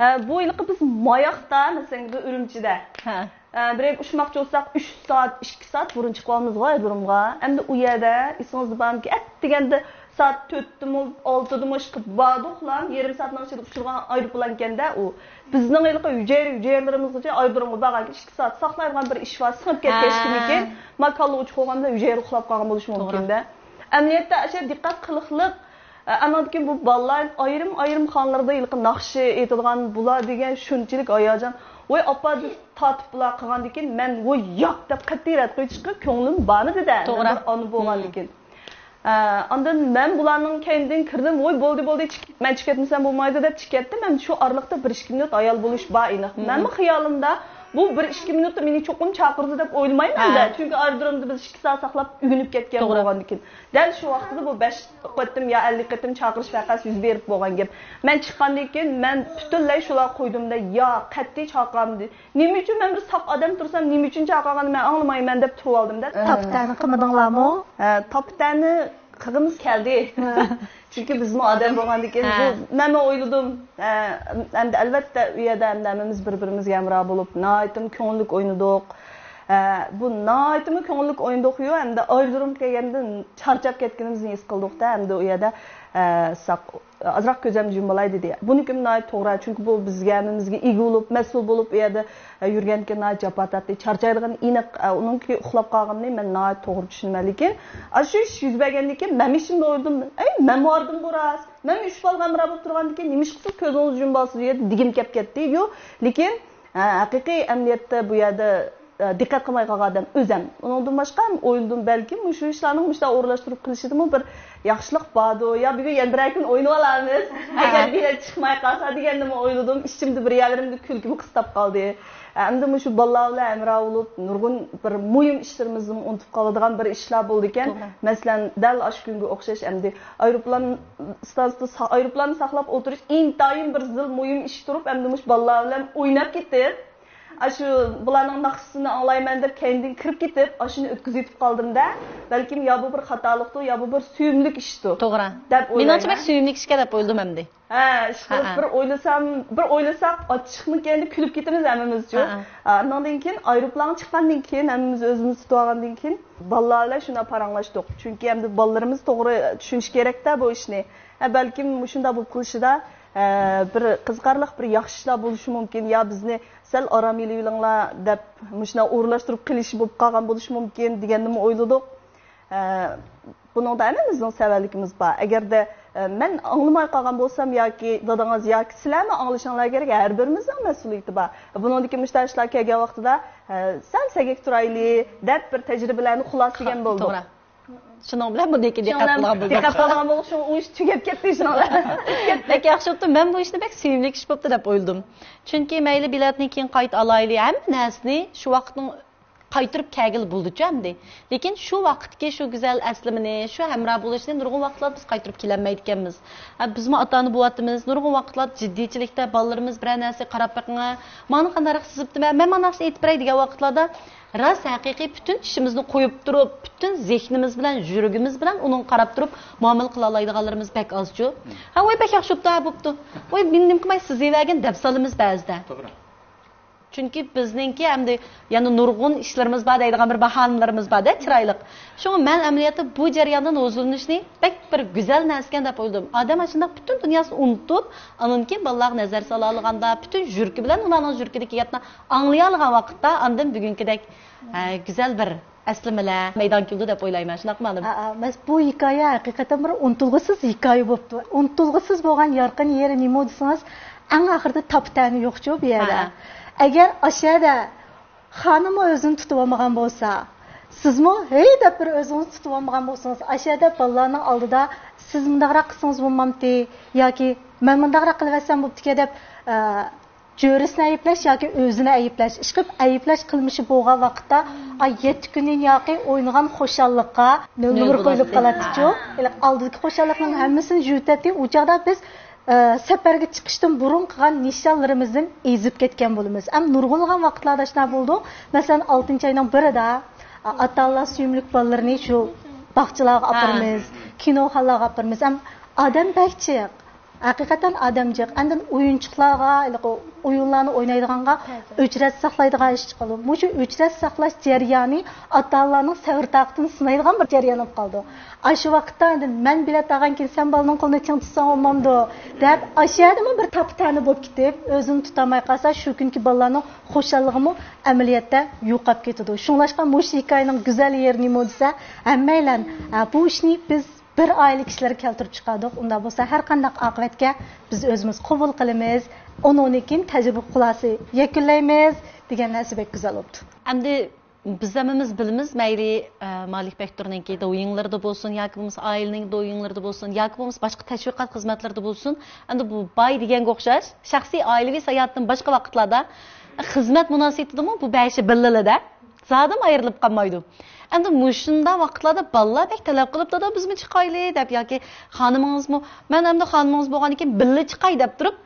ھە، بۇ ھېلىقى بىز ماياقتا، مەسىلەن، بۇ ئۈرۈمچىدە. ھە. ئە، بىر يەرگە ئۇچماقچى بولساق، ئۈچ سائەت، ئىككى سائەت بۇرۇن چىقىۋالىمىزغۇ ئايرودرومغا. ئەمدى ئۇ يەردە ئېسىڭىزدە بارمىكىن، ئەتىگەندە سائەت تۆتتىمۇ، ئالتىدىمۇ ئىشقىپ باردۇقلا، يېرىم سائەتنىڭ ئىچىدە ئۇچىدىغان ئايروپىلانكەندە ئۇ. بىزنىڭ ھېلىقى ھۈجەيرە، ھۈجەيرىلىرىمىزغىچە ئايرودرومغا بارغانكەن، ئىككى سائەت ساقلايدىغان بىر ئىش بار، سىڭىپ كەتكەچكىمىكىن، ھە. ما كاللا ئۇچۇپ قالغان بىلەن ھۈجەيرە ئۇخلاپ قالغان بولۇشى توغرا. مۇمكىن-دە. ئەمەلىيەتتە ئاشۇ دىققەت قىلىقلىق، ئە، ئانىڭدىن كېيىن بۇ بالىلار ئايرىم-ئايرىم خانىلاردا ھېلىقى ناخشا ئېيتىدىغان بۇلار دېگەن شۇنچىلىك ھاياجان. ۋاي ئاپا دەپ تارتىپ بۇلار قىلغاندىن كېيىن مەن ۋاي ياق دەپ قەتئىي رەت قويۇشقا كۆڭلۈم بارمىدى-دە، توغرا. مەن بىر ئانا بولغاندىن كېيىن. ئە، ئاندىن مەن بۇلارنىڭ كەينىدىن كىردىم، ۋاي بولدى، بولدى، چىق-، مەن چىقىپ كەتمىسەم بولمايدۇ دەپ چىقىپ كەتتىم. ئەمدى شۇ ئارىلىقتا بىر ئىككى مىنۇت ھايال بولۇش بار ئېنىق. مەنمۇ خىيالىمدا بۇ بىر ئىككى مىنۇتتا مېنى چوقۇم چاقىرىدۇ دەپ ئويلىمايمەن-دە. ھە. چۈنكى ئايرودرومدا بىز ئىككى سائەت ساقلاپ ئۆگىنىپ كەتكەن توغرا. بولغاندىن كېيىن. دەل شۇ ۋاقتىدا بۇ بەش قېتىم يا ئەللىك قېتىم چاقىرىش ۋەقەسى يۈز بېرىپ بولغان گەپ. مەن چىققاندىن كېيىن مەن پۈتۈنلەي شۇلارغا قويدۇم-دە، ياق، قەتئىي چاقىرمىدى. نېمە ئۈچۈن مەن بىر ساق ئادەم تۇرسام، نېمە ئۈچۈن چاقىرغاننى مەن ئاڭلىمايمەن دەپ تۇرۇۋالدىم-دە. تاپا-تەنە قىلمىدىڭلارمۇ؟ ھە، تاپا-تەنە قىلغۇمىز كەلدى. ھە. چۈنكى بىزمۇ ئادەم بولغاندىن كېيىن، ھە. بۇ، مەنمۇ ئويلىدىم. ھە، ئەمدى ئەلۋەتتە ئۇ يەردە ئەمدى ھەممىمىز بىر-بىرىمىزگە ھەمراھ بولۇپ، ناھايىتىمۇ كۆڭۈللۈك ئوينىدۇق. ھە، بۇ ناھايىتىمۇ كۆڭۈللۈك ئوينىدۇق-يۇ، ئەمدى ئايرودرومغا كەلگەندىن چارچاپ كەتكىنىمىزنى ھېس قىلدۇق-دە، ئەمدى ئۇ يەردە، ھە، ساق ئازراق كۆزۈمنى يۇمۇۋالاي دېدى. بۇنىڭكى ناھايىتى توغرا، چۈنكى بۇ بىزگە ھەممىمىزگە ئىگە بولۇپ، مەسئۇل بولۇپ، ئۇ يەردە، ئە، يۈرگەندىكىن ناھايىتى جاپا تارتتى، چارچايدىغىنى ئېنىق. ئە، ئۇنىڭكى ئۇخلاپ قالغىنىنى مەن ناھايىتى توغرا چۈشىنىمەن. لېكىن، ئاشۇ ئىش يۈز بەرگەندىن كېيىن مەن ئىشىمدە ئويلىدىم، ئەي، مەنمۇ ئاردىم بۇ راست. مەنمۇ ئۈچ بالىغا ھەمراھ بولۇپ تۇرغاندىن كېيىن نېمىشقا سىز كۆزىڭىزنى يۇمۇۋالىسىز؟ ئۇ يەردە دېگۈم كەپ كەتتى. يو، لېكىن، ئە، ھەقىقىي ئەمەلىيەتتە بۇ يەردە ئە، دىققەت قىلماي قالغان ئادەم ئۆزەم. ئۇنىڭدىن باشقا ئويلىدىم، بەلكىم مۇشۇ ئىشلارنىڭ مۇشۇنداق ئورۇنلاشتۇرۇپ قىلىشىدىمۇ بىر ياخشىلىق باردۇ، يا بۈگۈن يەنە بىرەر كۈن ئوينىۋالارمىز، ئەگەر بېلەت چىقماي قالسا دېگەندىمۇ ئويلىدىم. ئىچىمدە بىر يەرلىرىمدە كۈلكىمۇ قىستاپ قالدى. ئە، ئەمدى مۇشۇ بالىلار بىلەن ھەمراھ بولۇپ، نۇرغۇن بىر مۇھىم ئىشلىرىمىزنىمۇ ئۇنتۇپ قالىدىغان بىر ئىشلار بولىدىكەن. توغرا. مەسىلەن، دەل ئاشۇ كۈنگە ئوخشاش ئەمدى ئايروپىلان ئىستانسىسىدا سا-، ئايروپىلاننى ساقلاپ ئولتۇرۇش ئىنتايىن بىر زىل مۇھىم ئىش تۇرۇپ، ئەمدى مۇشۇ بالىلار بىلەن ئويناپ كېتىپ، ئاشۇ بۇلارنىڭ ناخشىسىنى ئاڭلايمەن دەپ كەينىدىن كىرىپ كېتىپ، ئاشۇنى ئۆتكۈزۈۋېتىپ قالدىم-دە، بەلكىم يا بۇ بىر خاتالىقتۇ، يا بۇ بىر سۆيۈملۈك ئىشتۇ، توغرا، دەپ ئويلايمەن. مېنىڭچە بەك سۆيۈملۈك ئىشكەن دەپ ئويلىدىم ئەمدى. ھە، ئىشقىلىپ ھە، ھە. بىر ئويلىسام، بىر ئويلىساق، ئاچچىقنىڭ كەينىدە كۈلۈپ كېتىمىز ھەممىمىزچۇ. ھە، ھە. ئا، ئاندىن كېيىن ئايروپىلانغا چىققاندىن كېيىن، ھەممىمىز ئۆزىمىزنى تۇتۇۋالغاندىن كېيىن بالىلار بىلەن شۇنداق پاراڭلاشتۇق. چۈنكى ئەمدى بالىلىرىمىز توغرا چۈشىنىشى كېرەكتە بۇ ئىشنى. ھە، بەلكىم مۇشۇنداق بولۇپ قېلىشىدا، ھە، بىر قىزىقارلىق، بىر ياخشى ئىشلار بولۇشى مۇمكىن، يا بىزنى سەل ئارام ئېلىۋېلىڭلار دەپ مۇشۇنداق ئورۇنلاشتۇرۇپ قېلىشى بولۇپ قالغان بولۇشى مۇمكىن دېگەننىمۇ ئويلىدۇق. ئە، بۇنىڭدا ھەممىمىزنىڭ سەۋەنلىكىمىز بار. ئەگەردە، ئە، مەن ئاڭلىماي قالغان بولسام ياكى دادىڭىز ياكى سىلەرمۇ ئاڭلىشىڭلار كېرەك، ھەر بىرىمىزنىڭ مەسئۇلىيىتى بار. بۇنىڭدىكى مۇشۇنداق ئىشلار كەلگەن ۋاقتىدا، ئە، سەل سەگەك تۇرايلى دەپ بىر تەجرىبىلەرنى خۇلاسىلىگەن بولدۇق. توغرا. شۇنىڭ بىلەن بۇنىڭكى دىققەت قىلغان بولدۇق. دىققەت قىلغان بولۇق، شۇڭا ئۇ ئىش تۈگەپ كەتتى شۇنىڭ بىلەن. بەك ياخشى بوپتۇ. مەن بۇ ئىشنى بەك سۆيۈملۈك ئىش بوپتۇ دەپ ئويلىدىم. چۈنكى مەيلى بېلەتنى كېيىن قايتا ئالايلى، ھەممە نەرسىنى شۇ ۋاقىتنىڭ قايتۇرۇپ كەلگىلى بولىدۇچۇ ئەمدى. لېكىن شۇ ۋاقىتتىكى شۇ گۈزەل ئەسلىمىنى، شۇ ھەمراھ بولۇشنى نۇرغۇن ۋاقىتلاردا بىز قايتۇرۇپ كېلەلمەيدىكەنمىز. ھە، بىزمۇ ئاتا-ئانا بولۇۋاتىمىز، نۇرغۇن ۋاقىتلاردا جىددىيچىلىكتە بالىلىرىمىز بىرەر نەرسىگە قاراپ بېقىڭا، مانا قانداقراق سىزىپتىمەن، مەن مانا نەرسىنى ئېيتىپ بېرەي دېگەن ۋاقىتلاردا راست ھەقىقىي پۈتۈن چىشىمىزنى قويۇپ تۇرۇپ، پۈتۈن زېھنىمىز بىلەن، يۈرىكىمىز بىلەن ئۇنىڭغا قاراپ تۇرۇپ مۇئامىلە قىلالايدىغانلىرىمىز بەك ئازچۇ. ھە، ۋاي بەك ياخشى بوپتۇ، ھە بوپتۇ. ۋاي مېنى نېمە قىلماي سىزىۋەرگىن دەپ سالىمىز بەزىدە. توغرا. چۈنكى بىزنىڭكى ئەمدى يەنە نۇرغۇن ئىشلىرىمىز بار دەيدىغان بىر باھانىلىرىمىز بار-دە، چىرايلىق. شۇڭا مەن ئەمەلىيەتتە بۇ جەرياندىن ھۇزۇرلىنىشنى بەك بىر گۈزەل نەرسىكەن دەپ ئويلىدىم. ئادەم ئاشۇنداق پۈتۈن دۇنياسىنى ئۇنتۇپ، ئاندىن كېيىن بالىلارغا نەزەر سالالىغاندا، پۈتۈن يۈرىكى بىلەن ئۇلارنىڭ يۈرىكىدىكى گەپنى ئاڭلىيالىغان ۋاقىتتا، ئاندىن بۈگۈنكىدەك، ھە، گۈزەل بىر ئەسلىمىلەر مەيدانغا كېلىدۇ دەپ ئويلايمەن. شۇنداقمۇ، ئالىم؟ ئا، ئا، مەس-، بۇ ھېكايە ھەقىقەتەن بىر ئۇنتۇلغۇسىز ھېكايە بوپتۇ. ئۇنتۇلغۇسىز بولغان يارقىن يېرى نېمە دېسىڭىز، ئەڭ ئاخىرىدا تاپا-تەنە يوقچۇ بۇ يەردە. ھە. ئەگەر ئاشۇ يەردە خانىممۇ ئۆزىنى تۇتۇۋالمىغان بولسا، سىزمۇ ھەي دەپ بىر ئۆزىڭىزنى تۇتۇۋالمىغان بولسىڭىز، ئاشۇ يەردە بالىلارنىڭ ئالدىدا سىز مۇنداقراق قىلسىڭىز بولمامتى ياكى مەن مۇنداقراق قىلىۋەتسەم بوپتىكەن دەپ، ئە، جۆرىسىنى ئەيىبلەش ياكى ئۆزىنى ئەيىبلەش، ئىشقىلىپ ئەيىبلەش قىلمىشى بولغان ۋاقىتتا، ئاي، يەتتە كۈندىن ياقى ئوينىغان خۇشاللىققا نۆل نۆل بولاتتى. قويۇلۇپ قالاتتىچۇ. ھېلىقى ئالدىدىكى خۇشاللىقنىڭ ھەممىسىنى يۇتاتتى. ئۇ چاغدا بىز، ئە، سەپەرگە چىقىشتىن بۇرۇن قىلغان نىشانلىرىمىزدىن ئېزىپ كەتكەن بولىمىز. ھەم نۇرغۇنلىغان ۋاقىتلاردا شۇنداق بولىدۇ. مەسىلەن، ئالتىنچى ئاينىڭ بىرىدە، ئا-، ئاتا-ئانىلار سۆيۈملۈك بالىلىرىنى شۇ باغچىلارغا ھە. ئاپىرىمىز، كىنوخانىلارغا ئاپىرىمىز. ھەم ئادەم بەك جىق. ھەقىقەتەن ئادەم جىق. ئاندىن ئويۇنچۇقلارغا، ھېلىقى ئويۇنلارنى ئوينايدىغانغا ئۆچرەت ساقلايدىغان ئىش چىقىدۇ. مۇشۇ ئۆچرەت ساقلاش جەريانى ئاتا-ئانىلارنىڭ سەۋر-تاقىتىنى سىنايدىغان بىر جەريان بولۇپ قالىدۇ. ئاشۇ ۋاقىتتا ئاندىن مەن بېلەت ئالغان كېيىن سەن بالىنىڭ قولىنى چىڭ تۇتساڭ بولمامدۇ دەپ، ئاشۇ يەردىمۇ بىر تاپا-تەنە بولۇپ كېتىپ، ئۆزىنى تۇتالماي قالسا، شۇ كۈنكى بالىلارنىڭ خۇشاللىقىمۇ ئەمەلىيەتتە يوقاپ كېتىدۇ. شۇڭلاشقا مۇشۇ ھېكايىنىڭ گۈزەل يېرى نېمە دېسە، ھەممەيلەن، ئە، بۇ ئىشنى بىز بىر ئائىلە كىشىلىرى كەلتۈرۈپ چىقاردۇق. ئۇنداق بولسا ھەر قانداق ئاقىۋەتكە بىز ئۆزىمىز قوبۇل قىلىمىز. ئۇنىڭدىن كېيىن تەجرىبە خۇلاسە يەكۈنلەيمىز دېگەن نەرسە بەك گۈزەل بوپتۇ. ئەمدى بىز ھەممىمىز بىلىمىز، مەيلى، ئە، مالىك بەكتۇرنىڭكى دويىڭلىرىدا بولسۇن ياكى بولمىسا ئائىلىنىڭ دويىڭلىرىدا بولسۇن ياكى بولمىسا باشقا تەشۋىقات خىزمەتلىرىدە بولسۇن، ئەمدى بۇ باي دېگەنگە ئوخشاش شەخسىي ئائىلىۋى ساياھەتتىن باشقا ۋاقىتلاردا خىزمەت مۇناسىۋىتىدىمۇ بۇ بەشى بىللىلىدە زادىمۇ ئايرىلىپ قالمايدۇ. ئەمدى مۇشۇنداق ۋاقىتلاردا بالىلار بەك تەلەپ قىلىپ، دادا، بىزمۇ چىقايلى دەپ ياكى خانىمىڭىزمۇ، مەن ئەمدى خانىمىڭىز بولغاندىن كېيىن بىللە چىقاي دەپ تۇرۇپ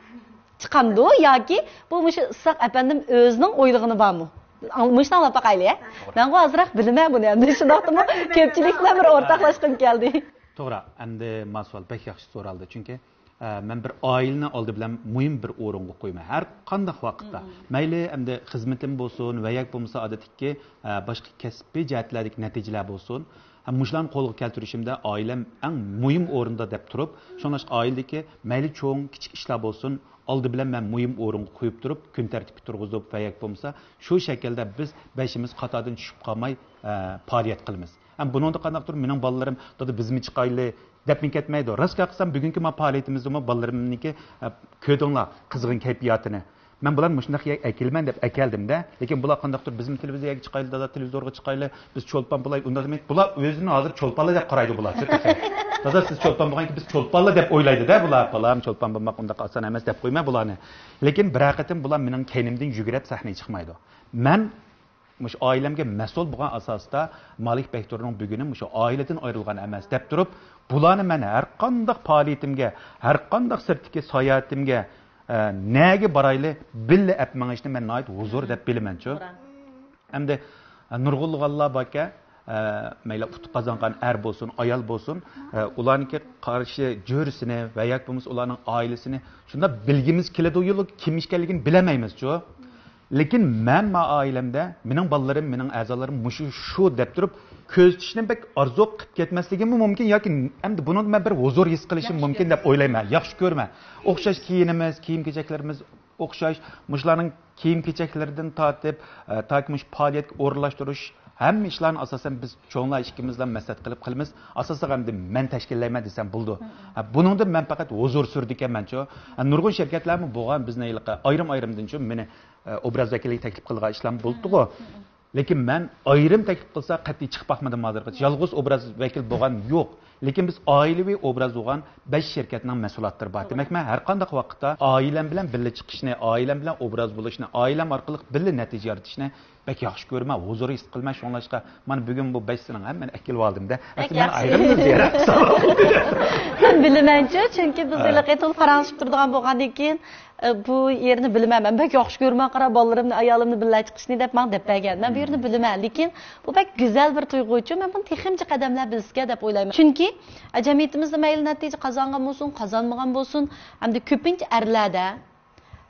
چىقامدۇ ياكى بۇ مۇشۇ ئىسھاق ئەپەندىم ئۆزىنىڭ ئويلىغىنى بارمۇ؟ ئاڭ-، مۇشۇنى ئاڭلاپ باقايلى. مەنغۇ ئازراق بىلىمەن بۇنى ئەمدى، شۇنداقتىمۇ كۆپچىلىك بىلەن بىر ئورتاقلاشقۇم كەلدى. توغرا، ئەمدى ما سوئال بەك ياخشى سورالدى، چۈنكى ئە، مەن بىر ئائىلىنى ئالدى بىلەن مۇھىم بىر ئورۇنغا قويىمەن. ھەر قانداق ۋاقىتتا. مم. مەيلى ئەمدى خىزمىتىم بولسۇن ۋە ياكى بولمىسا ئادەتتىكى، ئە، باشقا كەسپىي جەھەتلەردىكى نەتىجىلەر بولسۇن. ھەم مۇشۇلارنى قولغا كەلتۈرۈشۈمدە ئائىلەم ئەڭ مۇھىم ئورۇندا دەپ تۇرۇپ، شۇڭلاشقا ئائىلىدىكى مەيلى چوڭ، كىچىك ئىشلار بولسۇن، ئالدى بىلەن مەن مۇھىم ئورۇنغا قويۇپ تۇرۇپ، كۈن تەرتىپكە تۇرغۇزۇپ ۋە ياكى بولمىسا شۇ شەكىلدە بىز بەشىمىز قاتاردىن چۈشۈپ قالماي، ئە، پائالىيەت قىلىمىز. ھەم بۇنىڭدا قانداقتۇر مېنىڭ بالىلىرىم، دادا، بىزمۇ چىقايلى، دەپمۇ كەتمەيدۇ. راست گەپ قىلسام، بۈگۈنكى ما پائالىيىتىمىزدىمۇ بالىلىرىمنىڭكى، ئە، كۆردۈڭلار، قىزغىن كەيپىياتىنى. مەن بۇلارنى مۇشۇنداق يەرگە ئەكېلىمەن دەپ ئەكەلدىم-دە. لېكىن بۇلار قانداقتۇر، بىزمۇ تېلېۋىزىيەگە چىقايلى، دادا، تېلېۋىزورغا چىقايلى، بىز چولپان بولايلى، ئۇنداق دېمەيدۇ. بۇلار ئۆزىنى ھازىر چولپانلا دەپ قارايدۇ بۇلار. دادا، سىز چولپان بولغانكى بىز چولپانلا دەپ ئويلايدۇ-دە بۇلار. بالام، چولپان بولماق ئۇنداق ئاسان ئەمەس دەپ قويماي بۇلارنى. لېكىن بىرەر قېتىم بۇلار مېنىڭ كەينىمدىن يۈگۈرۈپ سەھنىگە چىقمايدۇ. مەن مۇشۇ ئائىلەمگە مەسئۇل بولغان ئاساستا مالىك بەكتۇرنىڭ بۈگۈنى مۇشۇ ئائىلىدىن ئايرىلغان ئەمەس دەپ تۇرۇپ، بۇلارنى مەن ھەر قانداق پائالىيىتىمگە، ھەر قانداق سىرتتىكى ساياھىتىمگە، ئە، نەگە بارايلى، بىللە ئەپ مېڭىشنى مەن ناھايىتى ھۇزۇر دەپ بىلىمەنچۇ. توغرا. ئەمدى، ئە، نۇرغۇنلىغانلار باركەن، ئە، مەيلى ئۇتۇق قازانغان ئەر بولسۇن، ئايال بولسۇن، ئە، ئۇلارنىڭكى قارشى جۆرىسىنى ۋە ياكى بولمىسا ئۇلارنىڭ ئائىلىسىنى شۇنداق بىلگۈمىز كېلىدۇ، كىم ئىكەنلىكىنى بىلەلمەيمىزچۇ. لېكىن مەن ما ئائىلەمدە مېنىڭ بالىلىرىم، مېنىڭ ئەزالىرىم مۇشۇ شۇ دەپ تۇرۇپ كۆزىتىشنى بەك ئارزۇ قىلىپ كەتمەسلىكىممۇ مۇمكىن ياكى ئەمدى بۇنىڭدا مەن بىر ھۇزۇر ھېس قىلىشىم مۇمكىن دەپ ئويلايمەن. ياخشى كۆرىمەن. ئوخشاش كىيىنىمىز، كىيىم-كېچەكلىرىمىز ئوخشاش. مۇشۇلارنىڭ كىيىم-كېچەكلىرىدىن تارتىپ، ئە، تاكى مۇشۇ پائالىيەتكە ئورۇنلاشتۇرۇش، ھەممە ئىشلارنى ئاساسەن بىز چوڭلار ئىككىمىزلا مەسلىھەت قىلىپ قىلىمىز. ئاساسلىقى ئەمدى مەن تەشكىللەيمەن دېسەم بولىدۇ. ھە، بۇنىڭدىن مەن پەقەت ھۇزۇر سۈرىدىكەنمەنچۇ. ھە، نۇرغۇن شىركەتلەرمۇ بولغان بىزنى ھېلىقى ئايرىم-ئايرىمدىنچۇ مېنى، ئە، ئوبراز ۋەكىللىكى تەكلىپ قىلغان ئىشلارمۇ بولۇپتۇغۇ. لېكىن مەن ئايرىم تەكلىپ قىلسا قەتئىي چىقىپ باقمىدىم ھازىرغىچە. يالغۇز ئوبراز ۋەكىل بولغان يوق. لېكىن بىز ئائىلىۋى ئوبراز بولغان بەش شىركەتنىڭ مەھسۇلاتلىرى بار. دېمەك، مەن ھەر قانداق ۋاقىتتا ئائىلەم بىلەن بىللە چىقىشنى، ئائىلەم بىلەن ئوبراز بولۇشنى، ئائىلەم ئارقىلىق بىللە نەتىجە يارىتىشنى بەك ياخشى كۆرىمەن، ھۇزۇر ھېس قىلىمەن، شۇڭلاشقا مانا بۈگۈن بۇ بەش سىنىڭ ھەممىنى ئەكېلىۋالدىم-دە. ئەسلى مەن ئايرىمنى زىيارەت قىلسام. مەن بىلىمەنچۇ، چۈنكى بىز ھېلىقى تولا پاراڭلىشىپ تۇرىدىغان بولغاندىن كېيىن، ئە، بۇ يەرنى بىلىمەن، مەن بەك ياخشى كۆرىمەن، قارا، بالىلىرىمنى، ئايالىمنى بىللە چىقىشنى دەپ ماڭا دەپ بەرگەن. مەن بۇ يەرنى بىلىمەن، لېكىن بۇ بەك گۈزەل بىر تۇيغۇچۇ، مەن بۇنى تېخىمچە قەدەملەپ بىلسىكەن دەپ ئويلايمەن. چۈنكى، ئە، جەمئىيىتىمىزدە مەيلى نەتىجە قازانغان بولسۇن، قازانمىغان بولسۇن، ئەمدى كۆپىنچە ئەرلەردە،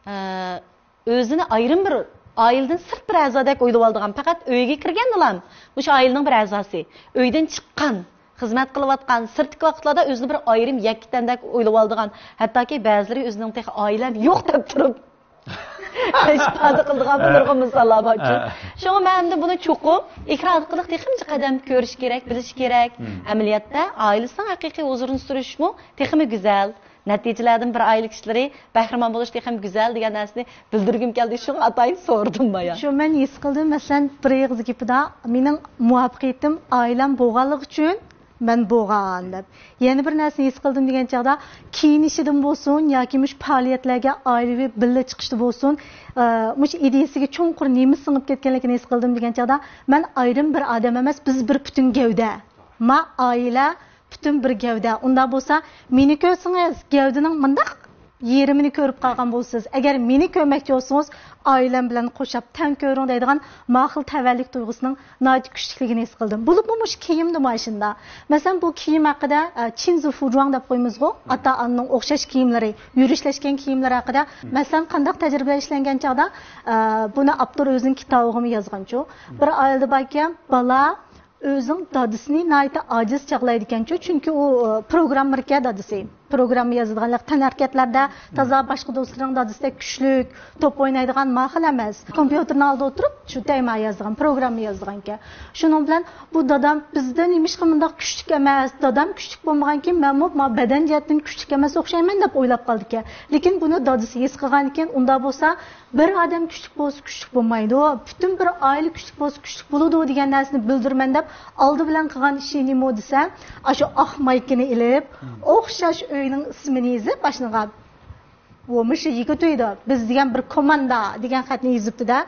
ئە، ئۆزىنى ئايرىم بىر ئائىلىدىن سىرت بىر ئەزادەك ئويلىۋالىدىغان، پەقەت ئۆيگە كىرگەندىلا مۇشۇ ئائىلىنىڭ بىر ئەزاسى، ئۆيدىن چىققان، خىزمەت قىلىۋاتقان، سىرتتىكى ۋاقىتلاردا ئۆزىنى بىر ئايرىم يەككە تەندەك ئويلىۋالىدىغان، ھەتتاكى بەزىلىرى ئۆزىنىڭ تېخى ئائىلەم يوق دەپ تۇرۇپ ئىپادە قىلىدىغان بىر نۇرغۇن مىساللار بارچۇ. شۇڭا مەن ئەمدى بۇنى چوقۇم ئېكران ئارقىلىق تېخىمۇ قەدەم كۆرۈش كېرەك، بىلىش كېرەك. ئەمەلىيەتتە ئائىلىسىنىڭ ھەقىقىي ھۇزۇرىنى سۈرۈشمۇ تېخىمۇ گۈزەل. نەتىجىلەردىن بىر ئائىلە كىشىلىرى بەھرىمەن بولۇش تېخىمۇ گۈزەل دېگەن نەرسىنى بىلدۈرگۈم كەلدى، شۇڭا ئاتايىن سورىدىم بايا. شۇ مەن ھېس قىلدىم، مەسىلەن، بىر ئېغىز گېپىدە مېنىڭ مۇۋەپپەقىيىتىم ئائىلەم بولغانلىقى ئۈچۈن مەن بولغان دەپ. يەنە بىر نەرسىنى ھېس قىلدىم دېگەن چاغدا، كىيىنىشىدىن بولسۇن ياكى مۇشۇ پائالىيەتلەرگە ئائىلىۋى بىللە چىقىشتا بولسۇن، ئە، مۇشۇ ئىدىيىسىگە چوڭقۇر نېمە سىڭىپ كەتكەنلىكىنى ھېس قىلدىم دېگەن چاغدا، مەن ئايرىم بىر ئادەم ئەمەس، بىز بىر پۈتۈن گەۋدە. ما ئائىلە پۈتۈن بىر گەۋدە. ئۇنداق بولسا، مېنى كۆرسىڭىز، گەۋدىنىڭ مۇنداق يېرىمىنى كۆرۈپ قالغان بولىسىز. ئەگەر مېنى كۆرمەكچى بولسىڭىز، ئائىلەم بىلەن قوشاپ تەڭ كۆرۈڭ دەيدىغان ماخىل تەۋەلىك تۇيغۇسىنىڭ ناھايىتى كۈچلۈكلۈكىنى ھېس قىلدىم. بولۇپمۇ مۇشۇ كىيىمدىمۇ ئاشۇنداق. مەسىلەن، بۇ كىيىم ھەققىدە، ئە، چىنزۇ فۇجۇاڭ دەپ قويىمىزغۇ، ئاتا-ئانىنىڭ ئوخشاش كىيىملىرى، يۈرۈشلەشكەن كىيىملىرى ھەققىدە، مەسىلەن، قانداق تەجرىبىلەر ئىشلەنگەن چاغدا، ئە، بۇنى ئاپتور ئۆزىنىڭ كىتابىغىمۇ يازغانچۇ. بىر ئائىلىدە باركەن، بالا ئۆزىنىڭ دادىسىنى ناھايىتى ئاجىز چاغلايدىكەنچۇ، چۈنكى ئۇ، ئە، پروگراممېركەن دادىسى. پروگرامما يازىدىغانلىق تەنھەرىكەتلەردە تازا باشقا دوستلىرىنىڭ دادىسىدەك كۈچلۈك، توپ ئوينايدىغان ماخىل ئەمەس. كومپيۇتېرنىڭ ئالدىدا ئولتۇرۇپ شۇ تەيمار يازىدىغان، پروگرامما يازىدىغانكەن. شۇنىڭ بىلەن بۇ دادام بىزدە نېمىشقا مۇنداق كۈچلۈك ئەمەس، دادام كۈچلۈك بولمىغانكىن مەنمۇ ما بەدەن جەھەتتىن كۈچلۈك ئەمەس ئوخشايمەن دەپ ئويلاپ قالىدىكەن. لېكىن بۇنى دادىسى ھېس قىلغانىكەن، ئۇنداق بولسا بىر ئادەم كۈچلۈك بولسا كۈچلۈك بولمايدۇ، پۈتۈن بىر ئائىلە كۈچلۈك بولسا كۈچلۈك بولىدۇ دېگەن نەرسىنى بىلدۈرىمەن دەپ ئالدى بىلەن قىلغان ئىشى نېمە دېسە، ئاشۇ ئاق مايكىنى ئېلىپ، ئوخشاش ئۆينىڭ ئىسمىنى يېزىپ باشلىغان. ۋومىشى يىگىتۇيدا بىز دېگەن بىر كوماندا دېگەن خەتنى يېزىپتۇ-دە.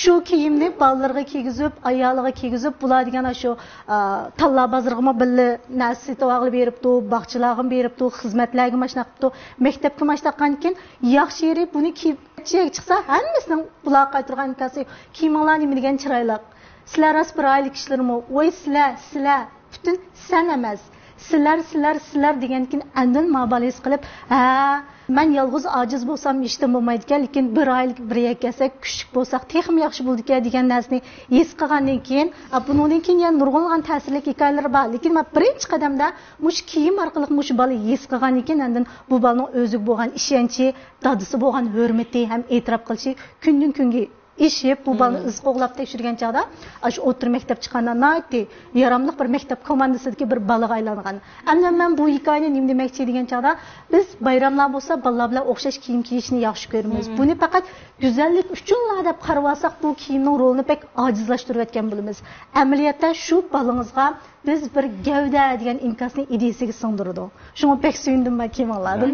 شۇ كىيىمنى بالىلىرىغا كىيگۈزۈپ، ئايالىغا كىيگۈزۈپ، بۇلار دېگەن ئاشۇ، ئا، تاللا بازىرىغىمۇ بىللە نەرسە سېتىۋالغىلى بېرىپتۇ، باغچىلاغىمۇ بېرىپتۇ، خىزمەتلەرگە ماشۇنداق قىپتۇ، مەكتەپكە ماشۇنداق قىلغانىكەن، ياخشى يېرى بۇنى كىيىپ چىقسا، ھەممىسىنىڭ بۇلارغا قايتۇرغان ئىنكاسى، كىيىمىڭلار نېمە دېگەن چىرايلىق. سىلەر راست بىر ئائىلە كىشىلىرىمۇ؟ ۋوي سىلەر، سىلەر، پۈتۈن سەن ئەمەس. سىلەر، سىلەر، سىلەر دېگەندىكىن ئاندىن ما بالا ھېس قىلىپ، ھە، مەن يالغۇز ئاجىز بولسام ھېچنېمە بولمايدىكەن، لېكىن بىر ئائىلىگە بىر يەككە كەلسەك، كۈچلۈك بولساق تېخىمۇ ياخشى بولىدىكەن دېگەن نەرسىنى ھېس قىلغاندىن كېيىن، ئا، بۇنىڭدىن كېيىن يەنە نۇرغۇنلىغان تەسىرلىك ھېكايىلىرى بار. لېكىن مەن بىرىنچى قەدەمدە مۇشۇ كىيىم ئارقىلىق مۇشۇ بالا ھېس قىلغاندىن كېيىن، ئاندىن بۇ بالىنىڭ ئۆزىگە بولغان ئىشەنچى، دادىسى بولغان ھۆرمىتى ھەم ئېتىراپ قىلىشى كۈندىن كۈنگە ئېشىپ، بۇ بالىنى ئىز قوغلاپ تەكشۈرگەن چاغدا، ئاشۇ ئوتتۇرا مەكتەپ چىققاندا ناھايىتى ياراملىق بىر مەكتەپ كوماندىسىدىكى بىر بالىغا ئايلانغان. ئەمدى مەن بۇ ھېكايىنى نېمە دېمەكچى دېگەن چاغدا، بىز بايراملار بولسا بالىلار بىلەن ئوخشاش كىيىم كىيىشنى ياخشى كۆرىمىز. بۇنى پەقەت گۈزەللىك ئۈچۈنلا دەپ قارىۋالساق، بۇ كىيىمنىڭ رولىنى بەك ئاجىزلاشتۇرۇۋەتكەن بولىمىز. ئەمەلىيەتتە شۇ بالىڭىزغا بىز بىر گەۋدە دېگەن ئىنكاسنى ئىدىيىسىگە سىڭدۈرىدۇ. شۇڭا بەك سۆيۈندۈم مەن كىيىمىڭلاردىن.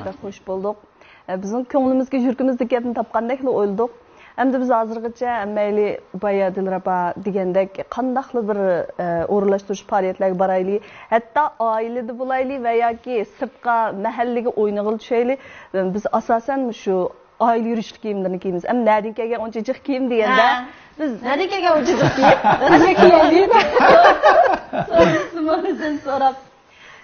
بەك خوش بولدۇق. ئە، بىزنىڭ كۆڭلىمىزگە، يۈرىكىمىزدىكى گەپنى تاپقاندەكلا ئويلىدۇق. ئەمدى بىز ھازىرغىچە ھەممەيلى بايا دىلرەبا دېگەندەك قانداقلا بىر، ئە، ئورۇنلاشتۇرۇش پائالىيەتلەرگە بارايلى، ھەتتا ئائىلىدە بولايلى ۋە ياكى سىرتقا، مەھەللىگە ئوينىغىلى چۈشەيلى، بىز ئاساسەن مۇشۇ ئائىلە يۈرۈشلۈك كىيىملىرىنى كىيىمىز. ئەمما نەدىن كەلگەن ئۇنچە جىق كىيىم دېگەندە، ھە. بىز نەدىن كەلگەن ئۇنچە جىق كىيىم؟ بىزگە كىيەيلى. سورىسىمۇ بىزدىن سوراپ.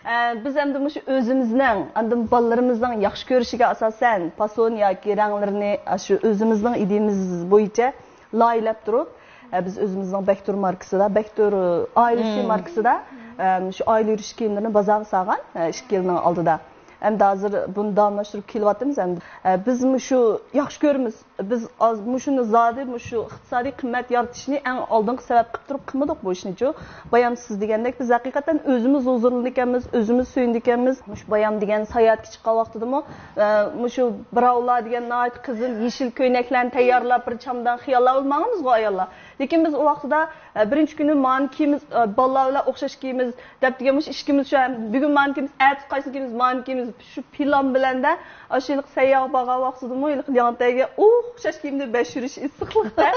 ئە، بىز ئەمدى مۇشۇ ئۆزىمىزنىڭ، ئاندىن بالىلىرىمىزنىڭ ياخشى كۆرۈشىگە ئاساسەن پاسون ياكى رەڭلىرىنى شۇ ئۆزىمىزنىڭ ئىدىيىمىز بويىچە لايىھەلەپ تۇرۇپ، ئە، بىز ئۆزىمىزنىڭ بەكتۇر ماركىسىدا، بەكتۇر، ئە، ئائىلە ئۈچۈن ماركىسىدا، ئە، شۇ ئائىلە يۈرۈش كىيىملىرىنى بازارغا سالغان، ئە، ئىككى يىلنىڭ ئالدىدا. ئەمدى ھازىر بۇنى داۋاملاشتۇرۇپ كېلىۋاتىمىز. ئەمدى، ئە، بىز مۇشۇ ياخشى كۆرىمىز. بىز ئاز، مۇشۇنى زادى، مۇشۇ ئىقتىسادىي قىممەت يارىتىشنى ئەڭ ئالدىنقى سەۋەب قىلىپ تۇرۇپ قىلمىدۇق بۇ ئىشنىچۇ. بايام سىز دېگەندەك، بىز ھەقىقەتەن ئۆزىمىز ھۇزۇرلىنىدىكەنمىز، ئۆزىمىز سۆيۈنىدىكەنمىز. مۇشۇ بايام دېگەن ساياھەتكە چىققان ۋاقتىدىمۇ، ئە، مۇشۇ براۋلار دېگەن ناھايىتى قىزىل، يېشىل كۆينەكلەرنى تەييارلاپ، بىر چامدان خىياللار بىلەن ماڭىمىزغۇ ئاياللار. لېكىن بىز ئۇ ۋاقتىدا، ئە، بىرىنچى كۈنى مانى كىيىمىز، ئە، بالىلار بىلەن ئوخشاش كىيىمىز، دەپ دېگەن مۇشۇ ئىككىمىز شۇ، بۈگۈن مانى كىيىمىز، ئەتە قايسىنى كىيىمىز، مانى كىيىمىز، شۇ پىلان بىلەندە، ئاشۇ ھېلىقى سەيياھقا بارغان ۋاقتىدىمۇ ھېلىقى لياڭتەيگە ئوخشاش كىيىمدە بەش يۈرۈش ئىسسىقلىقتا،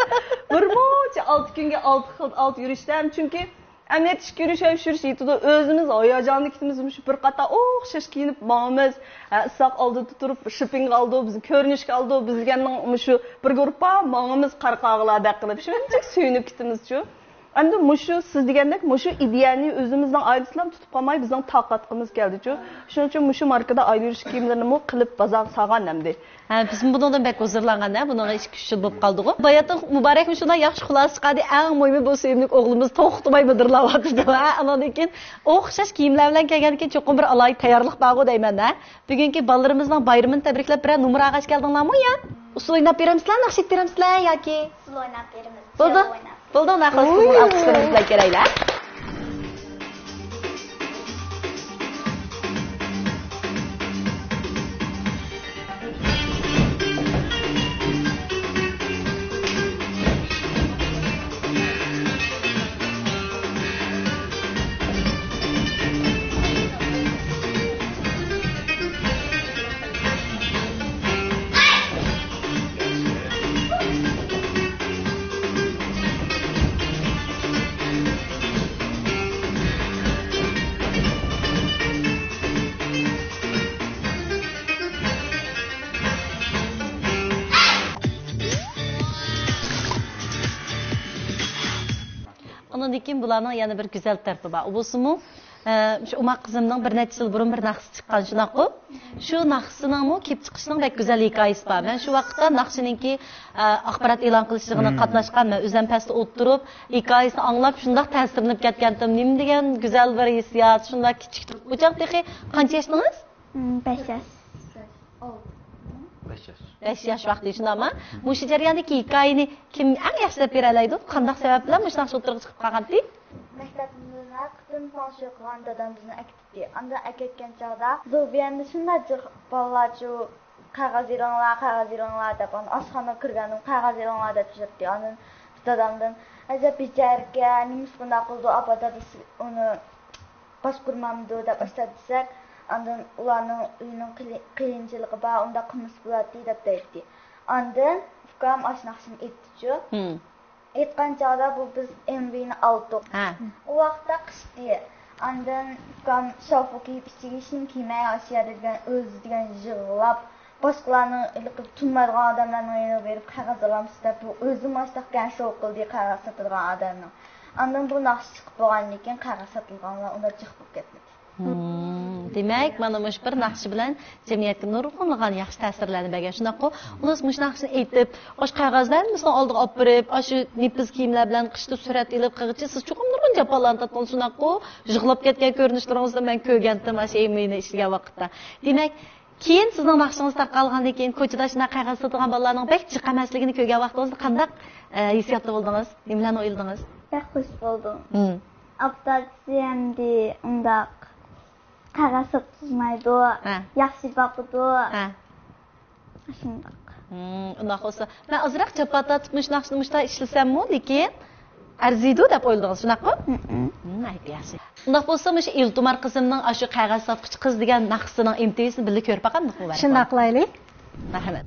بىرمۇنچە ئالتە كۈنگە ئالتە خىل، ئالتە يۈرۈشتە. چۈنكى ئەمەلىيەتتە ئىككى يۈرۈش، ئۈچ يۈرۈش يېتىدۇ. ئۆزىمىز ھاياجاندا كېتىمىز، مۇشۇ بىر قاتار ئوخشاش كىيىنىپ ماڭىمىز. ھە، ئىسسىق ئالدىدا تۇرۇپ، شىپپىڭ ئالىدۇ، بىزنى كۆرۈنۈشكە ئالىدۇ، بىز دېگەننىڭ مۇشۇ بىر گۇرۇپپا ماڭىمىز قارقاغىلاردەك قىلىپ، شۇنچىلىك سۆيۈنۈپ كېتىمىزچۇ. ئەمدى مۇشۇ سىز دېگەندەك مۇشۇ ئىدىيەنى ئۆزىمىزنىڭ ئائىلىسى بىلەن تۇتۇپ قالماي، بىزنىڭ تاقەت قىلىمىز كەلدىچۇ. شۇنىڭ ئۈچۈن مۇشۇ ماركىدا ئايلىنىش كىيىملىرىنىمۇ قىلىپ بازارغا سالغان ئەمدى. ھە، بىزمۇ بۇنىڭدىن بەك ھۇزۇرلانغان، ھە، بۇنىڭغا ئىككى، ئۈچ يىل بولۇپ قالدىغۇ. باياتىن مۇبارەكمۇ شۇنداق ياخشى خۇلاسە چىقاردى، ئەڭ مۇھىمى بۇ سۆيۈملۈك ئوغلىمىز توختىماي مىدىرلاۋاتىدۇ، ھە. ئاناندىن كېيىن ئوخشاش كىيىملەر بىلەن كەلگەندىن كېيىن چوقۇم بىر ئالاھىدە تەييارلىق بارغۇ دەيمەن، ھە. بۈگۈنكى بالىلىرىمىزنىڭ بايرىمىنى تەبرىكلەپ بىرەر نومۇر ئاغاچ كەلدىڭلارمۇ يا؟ ئۇسسۇل ئويناپ بېرەمسىلەر، ناخشا ئېيتىپ بېرەمسىلەر ياكى؟ ئۇسسۇل ئويناپ بېرىمىز. بولدى. پىيانو ئويناپ. بولدى، ئۇنداق قىلسا ئالقىشلىرىمىز بىلەن كېلەيلى. ئۇنىڭدىن كېيىن بۇلارنىڭ يەنە بىر گۈزەل تەرىپى بار. ئۇ بولسىمۇ، ئە، شۇ ئوماق قىزىمنىڭ بىر نەچچە يىل بۇرۇن بىر ناخشىسى چىققان، شۇنداققۇ؟ شۇ ناخشىسىنىڭمۇ كېلىپ چىقىشىنىڭ بەك گۈزەل ھېكايىسى بار. مەن شۇ ۋاقىتتا ناخشىنىڭكى، ئە، ئاخبارات ئېلان قىلىش يىغىنىغا قاتناشقان، مەن ئۆزۈم پەستە ئولتۇرۇپ، ھېكايىسىنى ئاڭلاپ، شۇنداق تەسىرلىنىپ كەتكەنتىم. نېمە دېگەن گۈزەل بىر ھېسسىيات، شۇنداق كىچىك. ئۇ چاغ تېخى قانچە ياشتىڭىز؟ بەش ياش. بەش ياش. بەش ياش ۋاقتى، شۇنداقمۇ؟ مۇشۇ جەرياندىكى ھېكايىنى كىم ئەڭ ياخشى دەپ بېرەلەيدۇ؟ قانداق سەۋەب بىلەن مۇشۇنداق ئوتتۇرىغا چىقىپ قالغانتى؟ مەكتەپتىن ھەر قېتىم تاماشا قىلغان دادام بىزنى ئەكېتىتتى. ئاندىن ئەكەتكەن چاغدا زوبىيەننى شۇنداق جىق بالىلارچۇ، قەغەز ئېلىڭلار، قەغەز ئېلىڭلار دەپ، ئاشخانىغا كىرگەندىن قەغەز ئېلىڭلار دەپ يۈرەتتى. ئاندىن دادامدىن، ئەجەب بىچارىكەن، نېمىشقا ئۇنداق قىلىدۇ، ئاپا دادىسى ئۇنى باشقۇرمامدۇ دەپ ئاشتا دېسەك، ئاندىن ئۇلارنىڭ ئۆيىنىڭ قىلى-، قىيىنچىلىقى بار، ئۇنداق قىلمىسا بولاتتى دەپ دەيتتى. ئاندىن ئۇكام ئاشۇ ناخشىنى ئېيتتىچۇ. ئېيتقان چاغدا بۇ بىز ئېم ۋىنى ئالدۇق. ئۇ ۋاقىتتا قىشتى. ئاندىن ئۇكام شاۋپۇ كىيىپ، ئىچىگە ھېچنېمە كىيمەي، ئاشۇ يەردە دېگەن ئۆزى دېگەن يىغلاپ، باشقىلارنىڭ ھېلىقى تونۇمايدىغان ئادەملەرنىڭ يېنىغا بېرىپ قەغەز ئالامسىز دەپ، بۇ ئۆزىمۇ ئاشتاق شو قىلدى قەغەز ساتىدىغان ئادەمنىڭ. ئاندىن بۇ ناخشا چىقىپ بولغاندىن كېيىن قەغەز ساتىدىغانلار ئۇنداق جىق بولۇپ كەتمىدى. مم، دېمەك، مانا مۇشۇ بىر ناخشا بىلەن جەمئىيەتكە نۇرغۇنلىغان ياخشى تەسىرلەرنى بەرگەن، شۇنداققۇ؟ ئۇلار مۇشۇ ناخشىنى ئېيتىپ، ئاشۇ قەغەزلەرنى ھەممىسىنىڭ ئالدىغا ئاپىرىپ، ئاشۇ نېپىز كىيىملەر بىلەن قىشتا سۈرەت ئېلىپ قىلغۇچە سىز چوقۇم نۇرغۇن جاپالارنى تارتقان، شۇنداققۇ؟ يىغلاپ كەتكەن كۆرۈنۈشلىرىڭىزنى مەن كۆرگەنتىم، ئاشۇ ئېم ۋىنى ئىشلىگەن ۋاقىتتا. دېمەك، كېيىن سىزنىڭ ناخشىڭىز تارقالغاندىن كېيىن، كوچىدا شۇنداق قەغەز ساتىدىغان بالىلارنىڭ بەك جىق ئەمەسلىكىنى كۆرگەن ۋاقتىڭىزدا قانداق، ئە، ھېسسىياتتا بولدىڭىز؟ نېمىلەرنى ئويلىدىڭىز؟ بەك خۇش بولدۇم. مم. ئاپىتى ئەمدى ئۇنداق قەغەز ساتقۇزمايدۇ، ھە، ياخشى باقىدۇ. ھە. شۇنداق. مم، ئۇنداق بولسا، مەن ئازراق جاپا تارتىپ مۇشۇ ناخشىنى مۇشۇنداق ئىشلىسەممۇ، لېكىن ئەرزىيدۇ دەپ ئويلىدىڭىز، شۇنداققۇ؟ مم، ئەيدى ياخشى. ئۇنداق بولسا، مۇشۇ ئىلتىمار قىزىمنىڭ ئاشۇ قەغەز ساتقۇچى قىز دېگەن ناخشىسىنىڭ ئېم تى ۋىسىنى بىللە كۆرۈپ باقامدۇق، مۇبارەك؟ شۇنداق قىلايلى. مەرھەمەت.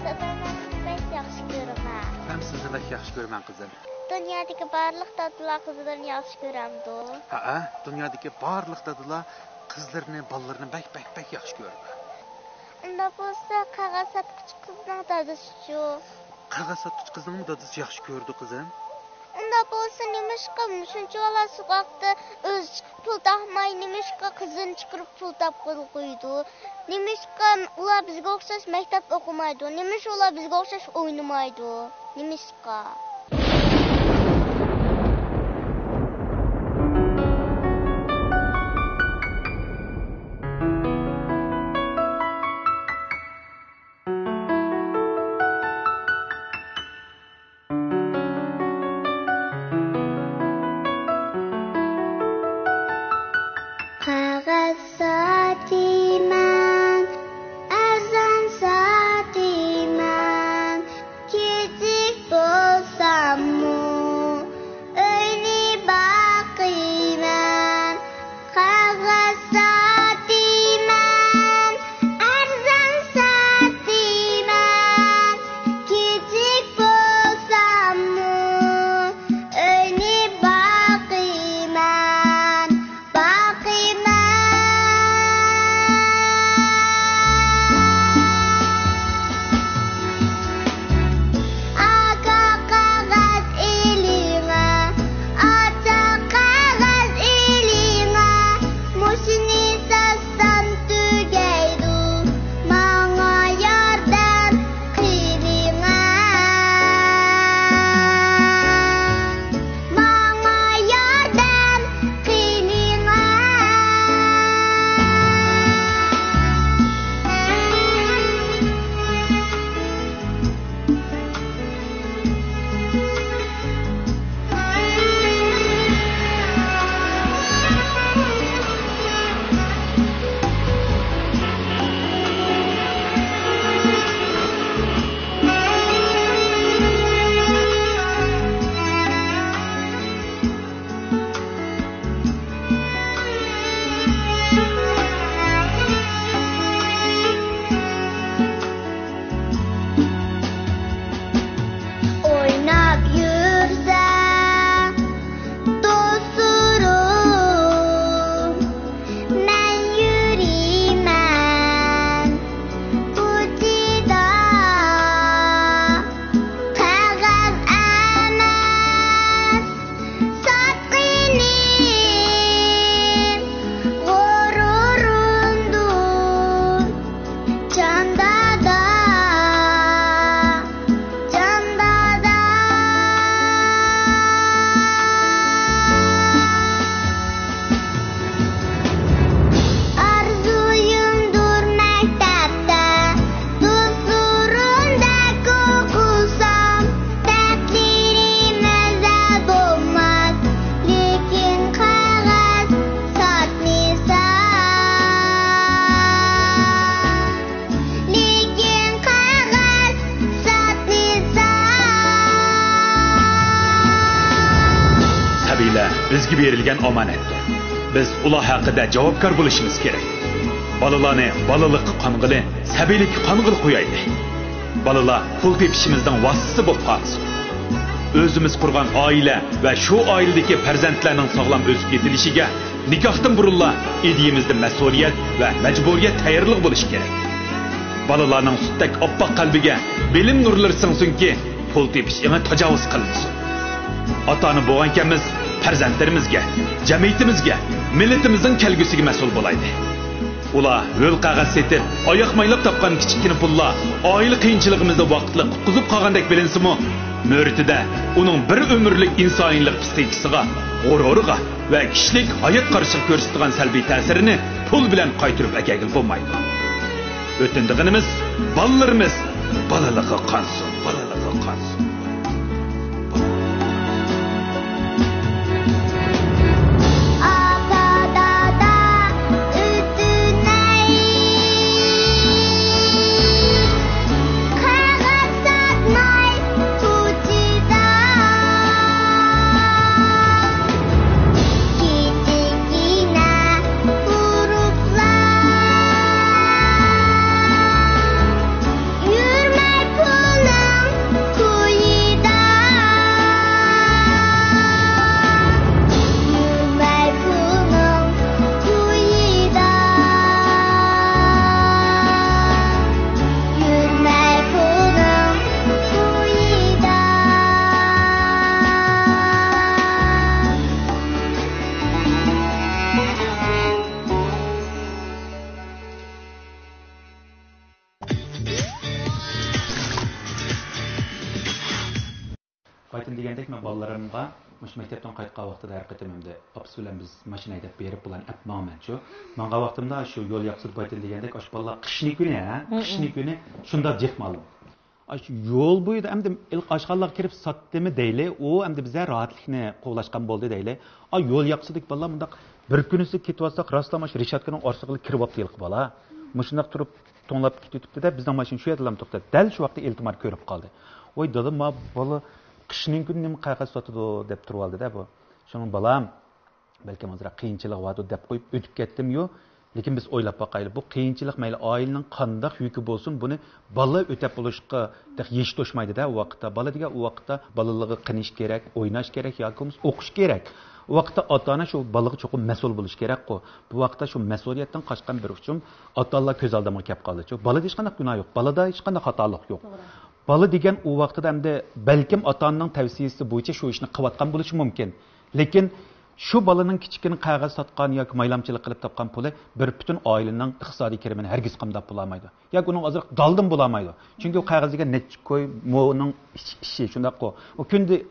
دادا، مەن سېنى بەك ياخشى كۆرىمەن. مەن سېنى بەك ياخشى كۆرىمەن، قىزىم. دۇنيادىكى بارلىق دادىلار قىزلىرىنى ياخشى كۆرەمدۇ؟ ھەئە، دۇنيادىكى بارلىق دادىلار قىزلىرىنى، بالىلىرىنى بەك، بەك، بەك ياخشى كۆرىدۇ. ئۇنداق بولسا، قەغەز ساتقۇچى قىزنىڭ دادىسىچۇ؟ قەغەز ساتقۇچى قىزنىڭمۇ دادىسى ياخشى كۆرىدۇ، قىزىم. ئۇنداق بولسا، نېمىشقا شۇنچىۋالا سوغۇقتا ئۆزى چىقىپ پۇل تاپماي، نېمىشقا قىزىنى چىقىرىپ پۇل تاپقىلى قويىدۇ؟ نېمىشقا ئۇلار بىزگە ئوخشاش مەكتەپ ئوقۇمايدۇ؟ نېمىشقا ئۇلار بىزگە ئوخشاش ئوينىمايدۇ؟ نېمىشقا؟ بېرىلگەن ئامانەتتۇر. بىز ئۇلار ھەققىدە جاۋابكار بولۇشىمىز كېرەك. بالىلارنى بالىلىققا قانغىلى، سەبىيلىككە قانغىلى قويايلى. بالىلار پۇل تېپىشىمىزنىڭ ۋاسىتىسى بولۇپ قالسۇن. ئۆزىمىز قۇرغان ئائىلە ۋە شۇ ئائىلىدىكى پەرزەنتلەرنىڭ ساغلام ئۆسۈپ يېتىلىشىگە نىكاھتىن بۇرۇنلا ئىدىيىمىزدە مەسئۇلىيەت ۋە مەجبۇرىيەت تەييارلىقى بولۇشى كېرەك. بالىلارنىڭ سۈتتەك ئاپئاق قەلبىگە بىلىم نۇرلىرى سىڭسۇنكى، پۇل تېپىش ئېڭى تاجاۋۇز قىلمىسۇن. ئاتا-ئانا بولغانكەنمىز، پەرزەنتلىرىمىزگە، جەمئىيىتىمىزگە، مىللىتىمىزنىڭ كەلگۈسىگە مەسئۇل بولايلى. ئۇلار ھۆل قەغەز سېتىپ، ئاياق مايلاپ تاپقان كىچىككىنە پۇللار ئائىلە قىيىنچىلىقىمىزنى ۋاقىتلىق قۇتقۇزۇپ قالغاندەك بىلىنسىمۇ، مۆرىتىدە ئۇنىڭ بىر ئۆمۈرلۈك ئىنسانىيلىق پىسخىكىسىغا، غۇرۇرىغا ۋە كىشىلىك ھايات قارىشىغا كۆرسىتىدىغان سەلبىي تەسىرىنى پۇل بىلەن قايتۇرۇپ ئەكەلگىلى بولمايدۇ. ئۆتۈندىغىنىمىز، بالىلىرىمىز بالىلىقى قانسۇن، بالىلىقى قانسۇن. ئاپا، دادا، ئۆتۈنەي، قەغەز ساتماي، كوچىدا كىچىككىنە تۇرۇپلا، يۈرمەي پۇلنىڭ كويىدا، يۈرمەي پۇلنىڭ كويىدا، يۈرمەي پۇلنىڭ كويىدا. بايىتىن دېگەندەك، مەن بالىلىرىمغا مۇشۇ مەكتەپتىن قايتقان ۋاقتىدا ھەر قېتىم ئەمدى ئاپىسى بىلەن بىز ماشىنا ھەيدەپ بېرىپ، بۇلارنى ئەپ ماڭىمەنچۇ. ماڭغان ۋاقتىمدا شۇ يول ياقىسىدا بايىتىن دېگەندەك، ئاشۇ بالىلار قىشنى كۈنى، ھە، قىشنى كۈنى شۇنداق جىق مالىم. ئاشۇ يول بويىدا ئەمدى ئاشخانىلارغا كىرىپ ساتتىمۇ دەيلى، ئۇ ئەمدى بىزە راھەتلىكنى قوغلاشقان بولدى دەيلى. ئا، يول ياقىسىدىكى بالىلار مۇنداق بىر كۈنىسى كېتىۋاتساق، راسلا مانا شۇ رېشاتكىنىڭ ئارىسىغىلا كىرىۋاپتۇ ھېلىقى بالا. مۇشۇنداق تۇرۇپ توڭلاپ كېتىۋېتىپتۇ-دە، بىزنىڭ ماشىنا شۇ يەردىلا توختاپ. دەل شۇ ۋاقىتتا ئىلتىمار كۆرۈپ قالدى. ۋاي دادا، ما بالا قىشنىڭ كۈنى نېمە قەغەز ساتىدۇ دەپ تۇرۇۋالدى-دە بۇ. شۇڭا بالام، بەلكىم ئازراق قىيىنچىلىقى باردۇ دەپ قويۇپ ئۆتۈپ كەتتىميۇ. لېكىن بىز ئويلاپ باقايلى، بۇ قىيىنچىلىق مەيلى ئائىلىنىڭ قانداق يۈكى بولسۇن، بۇنى بالا ئۆتەپ بولۇشقا تېخى يېشى توشمايدۇ-دە ئۇ ۋاقىتتا. بالا دېگەن ئۇ ۋاقىتتا بالىلىقىغا قېنىش كېرەك، ئويناش كېرەك ياكى بولمىسا ئوقۇش كېرەك. ئۇ ۋاقىتتا ئاتا-ئانا شۇ بالىغا چوقۇم مەسئۇل بولۇشى كېرەكقۇ. بۇ ۋاقىتتا شۇ مەسئۇلىيەتتىن قاچقان بىر ئۇچۇم ئاتا-ئانىلار كۆز ئالدىمغا كەپ قالدىچۇ. بالىدا ھېچقانداق گۇناھ يوق، بالىدا ھېچقانداق خاتالىق يوق. بالا دېگەن ئۇ ۋاقتىدا ئەمدى بەلكىم ئاتا-ئانىنىڭ تەۋسىيىسى بويىچە شۇ ئىشنى قىلىۋاتقان بولۇشى مۇمكىن. لېكىن شۇ بالىنىڭ كىچىككىنە قەغەز ساتقان ياكى مايلامچىلىق قىلىپ تاپقان پۇلى بىر پۈتۈن ئائىلىنىڭ ئىقتىسادىي كىرىمىنى ھەرگىز قامداپ بولالمايدۇ. ياكى ئۇنىڭ ئازراق دالدىمۇ بولالمايدۇ. چۈنكى ئۇ قەغەز دېگەن نەچچە كوي مونىڭ ئىش-، ئىشى، شۇنداققۇ. ئۇ كۈندە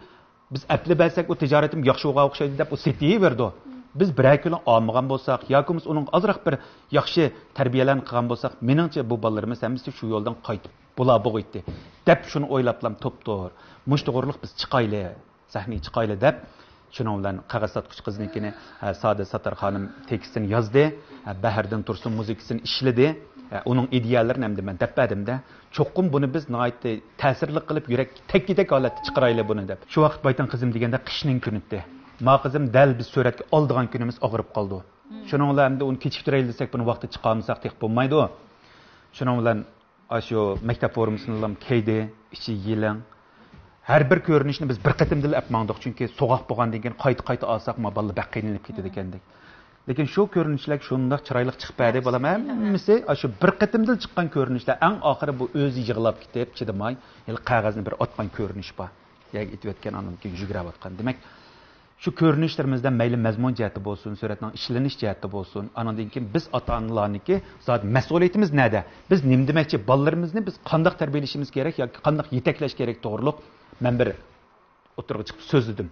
بىز ئەپلە بەرسەك، ئۇ تىجارىتىم ياخشى بولغان ئوخشايدۇ دەپ، ئۇ سېتىۋېرىدۇ. بىز بىرەر كۈنى ئالمىغان بولساق ياكى بولمىسا ئۇنىڭغا ئازراق بىر ياخشى تەربىيەلەرنى قىلغان بولساق، مېنىڭچە بۇ بالىلىرىمىز ھەممىسى شۇ يولدىن قايتىپ بولا بوغۇيتتى دەپ شۇنى ئويلاپلام توپتۇر. مۇشۇ توغرىلىق بىز چىقايلى، سەھنىگە چىقايلى دەپ، شۇنىڭ بىلەن قەغەز ساتقۇچى قىزنىڭكىنى، ھە، سادە ساتار خانىم تېكىستىنى يازدى، ھە، بەھرىدىن تۇرسۇن مۇزىكىسىنى ئىشلىدى، ھە، ئۇنىڭ ئىدىيەلىرىنى ئەمدى مەن دەپ بەردىم-دە. چوقۇم بۇنى بىز ناھايىتى تەسىرلىك قىلىپ، يۈرەك تەگكۈدەك ھالەتتە چىقىرايلى بۇنى دەپ. شۇ ۋاقىت بايتىن قىزىم دېگەندە قىشنىڭ كۈنىدى. ما قىزىم دەل بىز سۈرەتكە ئالىدىغان كۈنىمىز ئاغرىپ قالدى. شۇنىڭ بىلەن ئەمدى ئۇنى كېچىكتۈرەيلى دېسەك، بۇنى ۋاقتىدا چىقارمىساق تېخى بولمايدۇ. شۇنىڭ بىلەن ئاشۇ مەكتەپ فورمىسىنىلا كىيدى، ئىچى يېلىڭ. ھەر بىر كۆرۈنۈشنى بىز بىر قېتىمدىلا ئەپ ماڭدۇق، چۈنكى سوغۇق بولغاندىن كېيىن قايتا-قايتا ئالساق، ما بالىلار بەك قىينىلىپ كېتىدىكەندەك. لېكىن شۇ كۆرۈنۈشلەر شۇنداق چىرايلىق چىقىپ بەردى، بالام، ھەممىسى ئاشۇ بىر قېتىمدىلا چىققان كۆرۈنۈشلەر. ئەڭ ئاخىرى بۇ ئۆزى يىغلاپ كېتىپ، چىدىماي، ھېلى قەغەزنى بىر ئاتقان كۆرۈنۈش بار. يەرگە ئېتىۋەتكەن، ئاندىن كېيىن يۈگۈرۈۋاتقان. دېمەك، شۇ كۆرۈنۈشلىرىمىزدە مەيلى مەزمۇن جەھەتتە بولسۇن، سۈرەتنىڭ ئىشلىنىش جەھەتتە بولسۇن، ئانىڭدىن كېيىن بىز ئاتا-ئانىلارنىڭكى زادى مەسئۇلىيىتىمىز نەدە؟ بىز نېمە دېمەكچى؟ بالىلىرىمىزنى بىز قانداق تەربىيەلىشىمىز كېرەك ياكى قانداق يېتەكلەش كېرەك توغرۇلۇق مەن بىر ئوتتۇرىغا چىقىپ سۆزلىدىم.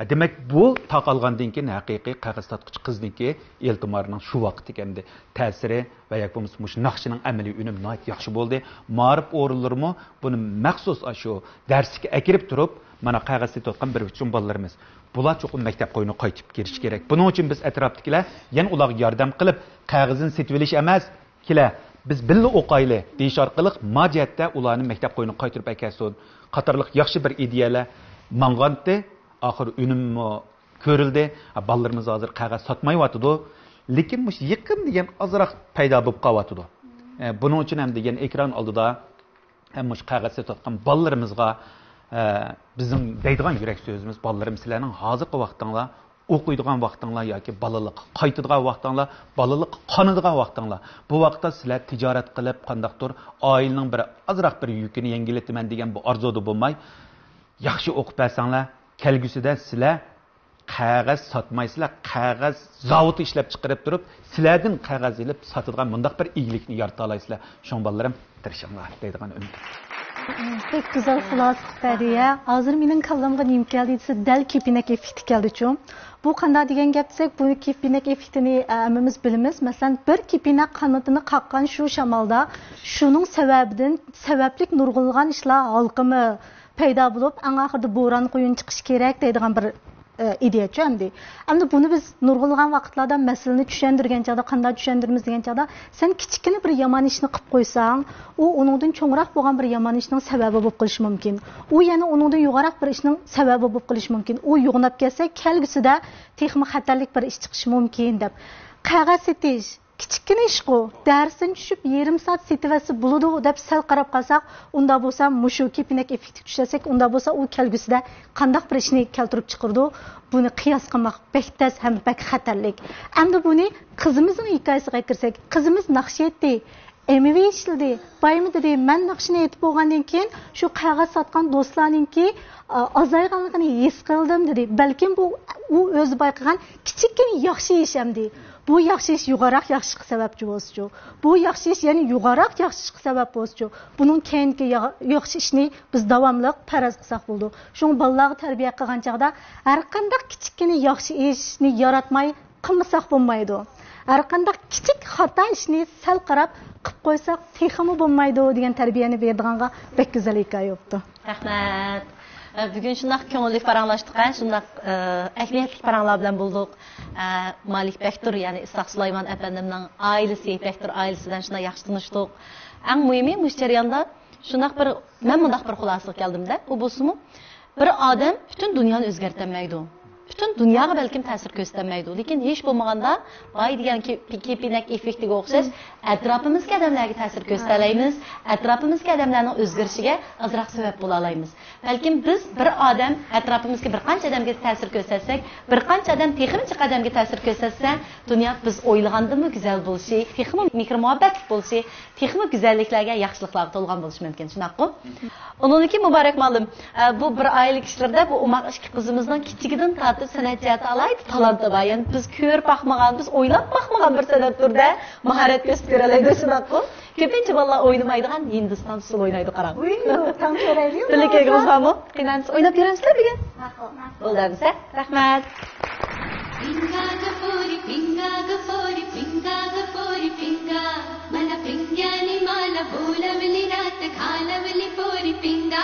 ھە، دېمەك، بۇ تارقالغاندىن كېيىن ھەقىقىي قەغەز ساتقۇچى قىزنىڭكى ئىلتىمارنىڭ شۇ ۋاقىتتىكى ئەمدى تەسىرى ۋە ياكى بولمىسا مۇشۇ ناخشىنىڭ ئەمەلىي ئۈنۈمى ناھايىتى ياخشى بولدى. مائارىپ ئورۇنلىرىمۇ بۇنى مەخسۇس ئاشۇ دەرسكە ئەكىرىپ تۇرۇپ، مانا قەغەز سېتىۋاتقان بىر ئۇچۇم بالىلىرىمىز. بۇلار چوقۇم مەكتەپ قوينىغا قايتىپ كىرىشى كېرەك. بۇنىڭ ئۈچۈن بىز ئەتراپتىكىلەر يەنە ئۇلارغا ياردەم قىلىپ، قەغىزىنى سېتىۋېلىش ئەمەس، كېلە، بىز بىللە ئوقايلى دېيىش ئارقىلىق ما جەھەتتە ئۇلارنى مەكتەپ قوينىغا قايتۇرۇپ ئەكەلسۇن قاتارلىق ياخشى بىر ئىدىيەلەر ماڭغانتى. ئاخىر ئۈنۈممۇ كۆرۈلدى. ھە، بالىلىرىمىز ھازىر قەغەز ساتمايۋاتىدۇ. لېكىن مۇشۇ يېقىن دېگەن ئازراق پەيدا بولۇپ قالىۋاتىدۇ. ئە، بۇنىڭ ئۈچۈن ھەم دېگەن ئېكران ئالدىدا ھەم مۇشۇ قەغەز سېتىۋاتقان بالىلىرىمىزغا، ئە، بىزنىڭ دەيدىغان يۈرەك سۆزىمىز، بالىلىرىم، سىلەرنىڭ ھازىرقى ۋاقتىڭلار، ئوقۇيدىغان ۋاقتىڭلار ياكى بالىلىققا قايتىدىغان ۋاقتىڭلار، بالىلىققا قانىدىغان ۋاقتىڭلار. بۇ ۋاقىتتا سىلەر تىجارەت قىلىپ، قانداقتۇر ئائىلىنىڭ بىر ئازراق بىر يۈكىنى يەڭگىللىتىمەن دېگەن بۇ ئارزۇدا بولماي، ياخشى ئوقۇپ بەرسەڭلار، كەلگۈسىدە سىلەر قەغەز ساتمايسىلەر، قەغەز زاۋۇتى ئىشلەپ چىقىرىپ تۇرۇپ، سىلەردىن قەغەز ئېلىپ ساتىدىغان مۇنداق بىر ئىگىلىكنى يارىتالايسىلەر. شۇڭا بالىلىرىم، تىرىشىڭلار دەيدىغان ئۈمىد. بەك گۈزەل خۇلاسە قىلىپ بەردى يا. ھازىر مېنىڭ كاللامغا نېمە كەلدى دېسە، دەل كېپىنەك ئېففېكتى كەلدىچۇ. بۇ قانداق دېگەن گەپ دېسەك، بۇ كېپىنەك ئېففېكتىنى، ئە، ھەممىمىز بىلىمىز. مەسىلەن، بىر كېپىنەك قانىتىنى قاققان شۇ شامالدا، شۇنىڭ سەۋەبىدىن، سەۋەبلىك نۇرغۇنلىغان ئىشلار ھالقىمى پەيدا بولۇپ، ئەڭ ئاخىرىدا بوران قۇيۇن چىقىشى كېرەك دەيدىغان بىر، ئە، ئىدىيەچۇ ئەمدى. ئەمدى بۇنى بىز نۇرغۇنلىغان ۋاقىتلاردا مەسىلىنى چۈشەندۈرگەن چاغدا، قانداق چۈشەندۈرىمىز دېگەن چاغدا، سەن كىچىككىنە بىر يامان ئىشنى قىلىپ قويساڭ، ئۇ ئۇنىڭدىن چوڭراق بولغان بىر يامان ئىشنىڭ سەۋەبى بولۇپ قېلىشى مۇمكىن. ئۇ يەنە ئۇنىڭدىن يوغانراق بىر ئىشنىڭ سەۋەبى بولۇپ قېلىشى مۇمكىن. ئۇ يوغىناپ كەتسە، كەلگۈسىدە تېخىمۇ خەتەرلىك بىر ئىش چىقىشى مۇمكىن دەپ. قەغەز سېتىش، كىچىككىنە ئىشقۇ، دەرستىن چۈشۈپ يېرىم سائەت سېتىۋەتسە بولىدۇ دەپ سەل قاراپ قالساق، ئۇنداق بولسا مۇشۇ كېپىنەك ئېففېكتىگە چۈشەرسەك، ئۇنداق بولسا ئۇ كەلگۈسىدە قانداق بىر ئىشنى كەلتۈرۈپ چىقىرىدۇ، بۇنى قىياس قىلماق بەك تەس ھەم بەك خەتەرلىك. ئەمدى بۇنى قىزىمىزنىڭ ھېكايىسىگە كىرسەك، قىزىمىز ناخشا ئېيتتى، ئەمىۋى ئىشلىدى، بايمۇ دېدى، مەن ناخشىنى ئېيتىپ بولغاندىن كېيىن شۇ قەغەز ساتقان دوستلارنىڭكى، ئا، ئازايغانلىقىنى ھېس قىلدىم دېدى. بەلكىم بۇ ئۇ ئۆزى بايقىغان كىچىككىنە ياخشى ئىش ئەمدى. بۇ ياخشى ئىش يوغانراق ياخشىلىققا سەۋەبچى بولسىچۇ. بۇ ياخشى ئىش يەنە يوغانراق ياخشىلىققا سەۋەب بولسىچۇ. بۇنىڭ كەينىدىكى يا-، ياخشى ئىشنى بىز داۋاملىق پەرەز قىلساق بولىدۇ. شۇڭا بالىلارغا تەربىيە قىلغان چاغدا ھەرقانداق كىچىككىنە ياخشى ئىشنى ياراتماي قىلمىساق بولمايدۇ. ھەرقانداق كىچىك خاتا ئىشنى سەل قاراپ قىلىپ قويساق تېخىمۇ بولمايدۇ دېگەن تەربىيەنى بېرىدىغانغا بەك گۈزەل ھېكايە بوپتۇ. رەھمەت. ئە، بۈگۈن شۇنداق كۆڭۈللۈك پاراڭلاشتۇق، ھە، شۇنداق، ئە، ئەھمىيەتلىك پاراڭلار بىلەن بولدۇق. ئە، مالىك بەكتۇر، يەنى ئىسھاق سۇلايمان ئەپەندىمنىڭ ئائىلىسى، بەكتۇر ئائىلىسى بىلەن شۇنداق ياخشى تونۇشتۇق. ئەڭ مۇھىمى، مۇشۇ جەرياندا شۇنداق بىر، مەن مۇنداق بىر خۇلاسىگە كەلدىم-دە، ئۇ بولسىمۇ، بىر ئادەم پۈتۈن دۇنيانى ئۆزگەرتەلمەيدۇ. پۈتۈن دۇنياغا بەلكىم تەسىر كۆرسىتەلمەيدۇ، لېكىن ھېچ بولمىغاندا باي دېگەن كېپ-، كېپىنەك ئېففېكتىگە ئوخشاش ئەتراپىمىزدىكى ئادەملەرگە تەسىر كۆرسىتەلەيمىز، ئەتراپىمىزدىكى ئادەملەرنىڭ ئۆزگىرىشىگە ئازراق سەۋەب بولالايمىز. بەلكىم بىز بىر ئادەم، ئەتراپىمىزدىكى بىر قانچە ئادەمگە تەسىر كۆرسەتسەك، بىر قانچە ئادەم تېخىمۇ جىق ئادەمگە تەسىر كۆرسەتسە، دۇنيا بىز ئويلىغاندىنمۇ گۈزەل بولۇشى، تېخىمۇ مېھىر-مۇھەببەتلىك بولۇشى، تېخىمۇ گۈزەللىكلەرگە، ياخشىلىقلارغا تولغان بولۇشى مۇمكىن، شۇنداققۇ؟ ئۇنىڭدىن كېيىن مۇبارەك مۇئەللىم، ئە، بۇ بىر ئائىلە كىشىلىرىدە بۇ ئوماق ئىككى قىزىمىزنىڭ كىچىكىدىن تارتىپ سەنئەت جەھەتتە ئالاھىدە تالانتى بار. يەنى بىز كۆرۈپ باقمىغان، بىز ئويلاپ باقمىغان بىر سەنئەت تۈرىدە ماھارەت كۆرسىتىپ بېرەلەيدۇ، شۇنداققۇ؟ كۆپىنچە بالىلار ئوينىمايدىغان ھىندىستان ئۇسسۇلى ئوينايدۇ، قاراڭ. ۋىيۇ، تەڭ كۆرەيلى. بىللە كەلگىنىڭىز بارمۇ؟ قېنى، ئويناپ بېرەمسىلەر بۈگۈن؟ ماقۇل، ماقۇل. بولدى ئەمىسە. رەھمەت. پىڭگا گا پوري، پىڭگا گا پوري، پىڭگا گا پوري، پىڭگا. مانا پىڭگانى مالا بولاملي رات، کھالاملي پوري پىڭگا.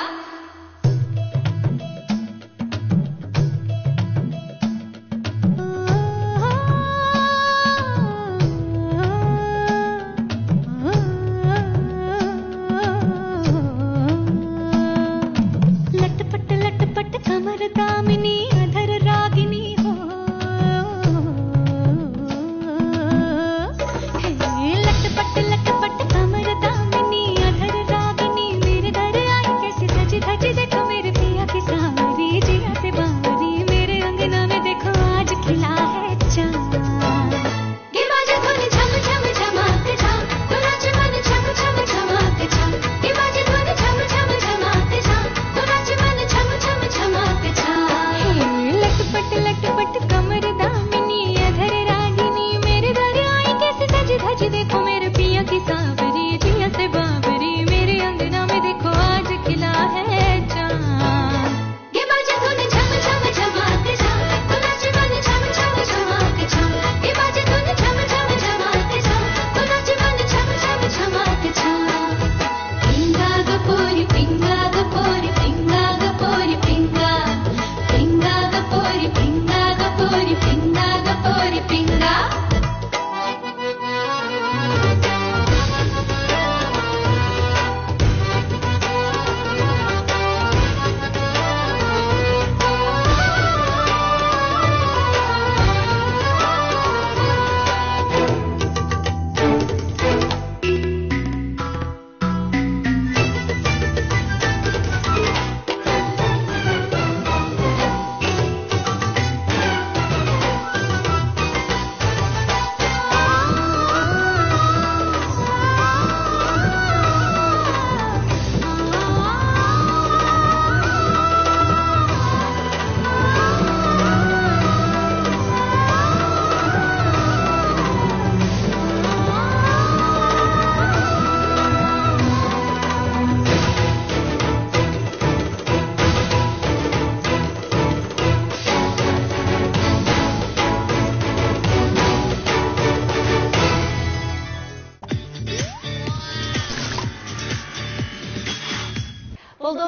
لٽ پٽ، لٽ پٽ، ڪمر دامني، اڌر راگني هو.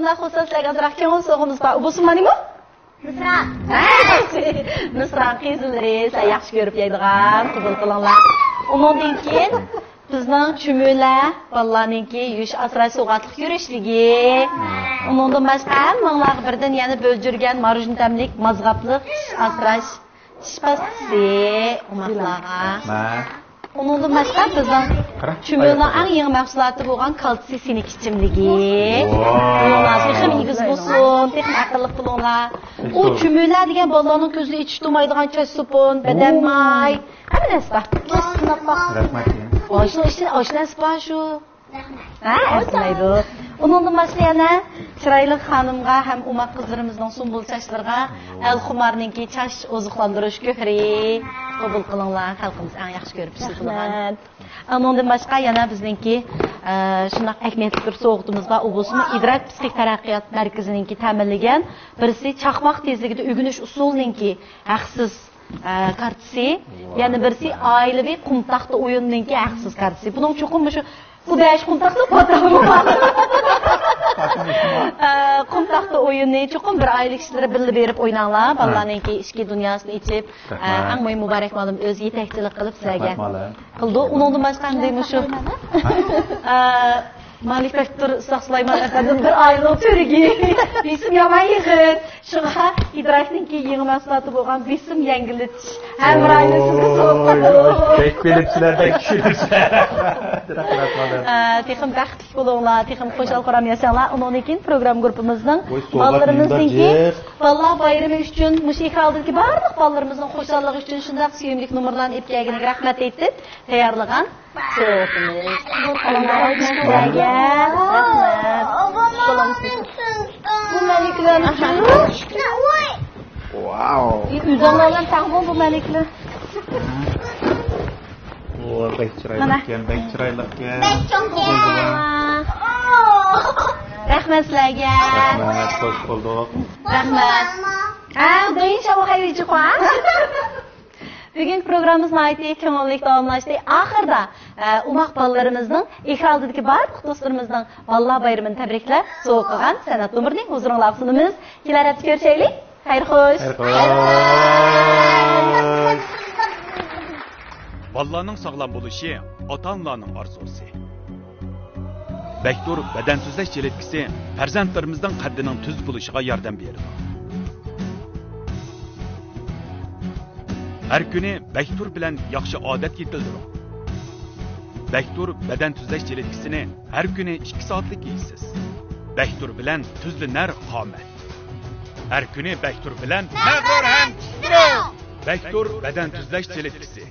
ئۇنداق بولسا سىلەرگە ئازراق كۆڭۈل سوۋغىمىز بار. ئۇ بولسا مانا بۇ. مىسرا. مىسرا قىزىللىرى، سىلەر ياخشى كۆرۈپ يەيدىغان، قوبۇل قىلىڭلار. ئۇنىڭدىن كېيىن بىزنىڭ چۈمۈلە بالىلارنىڭكى يۇيۇش ئاسراش سوۋغاتلىق يۈرۈشلۈكى. ئۇنىڭدىن باشقا ھەممىڭلارغا بىردىن يەنە بۆلجۈرگەن ماروژنا تەملىك مازغاپلىق يۇيۇش ئاسراش چىش پاستىسى ئوماقلارغا. مە. ئۇنىڭدىن باشقا بىزنىڭ قارا، چۈمۈلىنىڭ ئاياققا ئەڭ يېڭى مەھسۇلاتى بولغان كالتسىي سىنىك ئىچىملىكى. ۋاي. بۇنىڭلار تېخىمۇ ئېگىز بولسۇن، تېخىمۇ ئەقىللىق بولۇڭلار. ئۇ چۈمۈلە دېگەن بالىلارنىڭ كۆزى ئېچىپ تۇرمايدىغان چاچ سوپۇن، بەدەن ماي، ھەممە نەرسە بار. رەھمەت. ۋاي، شۇنىڭ ئىچىدە ئاشۇ نەرسە بار شۇ. ھە، ئەرزىمەيدۇ. ئۇنىڭدىن باشقا يەنە چىرايلىق خانىمغا ھەم ئوماق قىزلىرىمىزنىڭ سۇمبۇل چاچلىرىغا ئەلخۇمارنىڭكى چاچ ئوزۇقلاندۇرۇش گۆھىرى قوبۇل قىلىڭلار، خەلقىمىز ئەڭ ياخشى كۆرۈپ ئىشلىتىدىغان. رەھمەت. ئۇنىڭدىن باشقا يەنە بىزنىڭكى، ئە، شۇنداق ئەھمىيەتلىك بىر سوۋغىتىمىز بار، ئۇ بولسىمۇ ئىدراك پسىخىك تەرەققىيات مەركىزىنىڭكى تەمىنلىگەن بىرسى چاقماق تېزلىكىدە ئۆگىنىش ئۇسۇلىنىڭكى ھەقسىز ئە، كارتىسى، ۋاي، يەنە بىرسى رەھمەت. ئائىلىۋى قۇمتاقتا ئويۇننىڭكى ھەقسىز كارتىسى. بۇنىڭ چوقۇم مۇشۇ، بۇ بەش قۇمتاقلىق پاتاڭ. ئە، قۇمتاقتا ئويۇننى چوقۇم بىر ئائىلە كىشىلىرى بىللە بېرىپ ئويناڭلار. ھە. بالىلارنىڭكى ئىچكى دۇنياسىنى ئېچىپ، ئە، رەھمەت. ئەڭ مۇھىم مۇبارەك مۇئەللىم ئۆزى يېتەكچىلىك قىلىپ سىلەرگە رەھمەت، مۇئەللىم. قىلىدۇ. ئۇنىڭدىن باشقا ئەمدى مۇشۇ، ئە، مالىك بەكتۇر ئۇستاز سۇلايمان ئەپەندىم بىر ئائىلىنىڭ تۈۋرۈكى. بېسىم يامان ئېغىر. شۇڭا ئىدراكنىڭكى يېڭى مەھسۇلاتى بولغان بېسىم يەڭگىللىتىش ھەمراھىنى سىزگە سوۋغا قىلدۇم. بەك بىلىپسىلەر، بەك چۈشىنىپسىلەر. ئە، تېخىمۇ بەختلىك بولۇڭلار، تېخىمۇ خۇشال-خۇرام ياشاڭلار. ئۇنىڭدىن كېيىن پروگرامما گۇرۇپپىمىزنىڭ ۋوي، سوۋغات بالىلىرىمىزنىڭكى نېمىدۇر جىق؟ بالىلار بايرىمى ئۈچۈن مۇشۇ ئېكران ئالدىدىكى بارلىق بالىلىرىمىزنىڭ خۇشاللىقى ئۈچۈن شۇنداق سۆيۈملۈك نومۇرلارنى ئېلىپ كەلگىنىگە رەھمەت ئېيتىپ تەييارلىغان سوۋغىتىمىز. قولۇڭلارغا رەھمەت. بۇ مەلىكىلەرنىڭ. ۋاۋ. ئۆزۈڭلار بىلەن تەڭ بۇ مەلىكىلەر. ۋاي، بەك چىرايلىقكەن، بەك چىرايلىقكەن. بەك چوڭكەن. رەھمەت سىلەرگە. رەھمەت، خوش بولدۇق. رەھمەت. ھە، دويۇن شاۋۇ خەيرى جىخوا. بۈگۈنكى پروگراممىمىز ناھايىتى كۆڭۈللۈك داۋاملاشتى. ئاخىرىدا، ئە، ئوماق بالىلىرىمىزنىڭ، ئېكران ئالدىدىكى بارلىق دوستلىرىمىزنىڭ بالىلار بايرىمىنى تەبرىكلەپ، سوۋغا قىلغان سەنئەت نومۇرىنى ھۇزۇرۇڭلارغا سۇنىمىز. كېلەر ھەپتە كۆرۈشەيلى. خەير خوش. خەير خوش. بالىلارنىڭ ساغلام بولۇشى ئاتا-ئانىلارنىڭ ئارزۇسى. بەكتۇر بەدەن تۈزلەش جىلىتكىسى پەرزەنتلىرىمىزنىڭ قەددىنىڭ تۈز بولۇشىغا ياردەم بېرىدۇ. ھەر كۈنى بەكتۇر بىلەن ياخشى ئادەت يېتىلدۈرۈڭ. بەكتۇر بەدەن تۈزلەش جىلىتكىسىنى ھەر كۈنى ئىككى سائەتلىك يەيسىز. بەكتۇر بىلەن تۈزلىنەر قامەت. ھەر كۈنى بەكتۇر بىلەن مەغرۇر ھەم چۈشتۈرۈڭ. بەكتۇر بەدەن تۈزلەش جىلىتكىسى.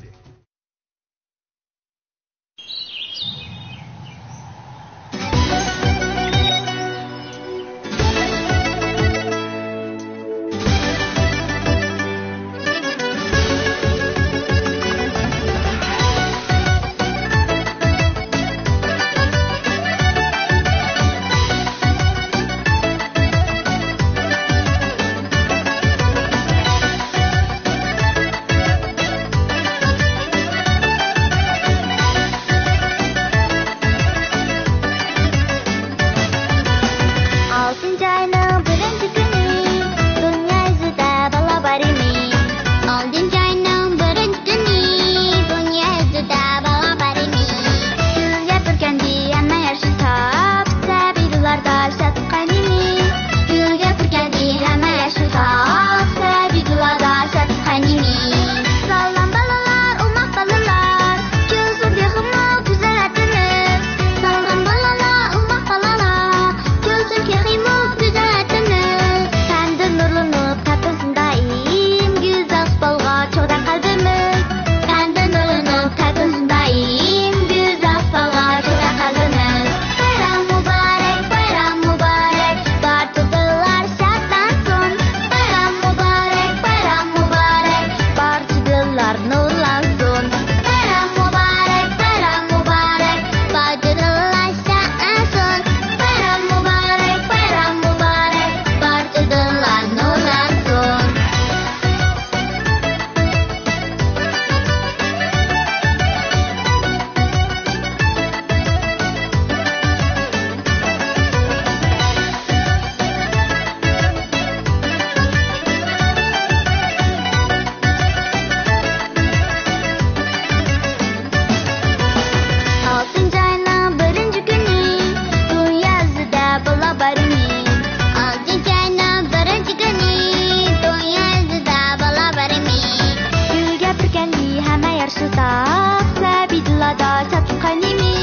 ھەممە يەر شۇ تاپ، سەبىيدىللاردا شادلىق قاينىمى.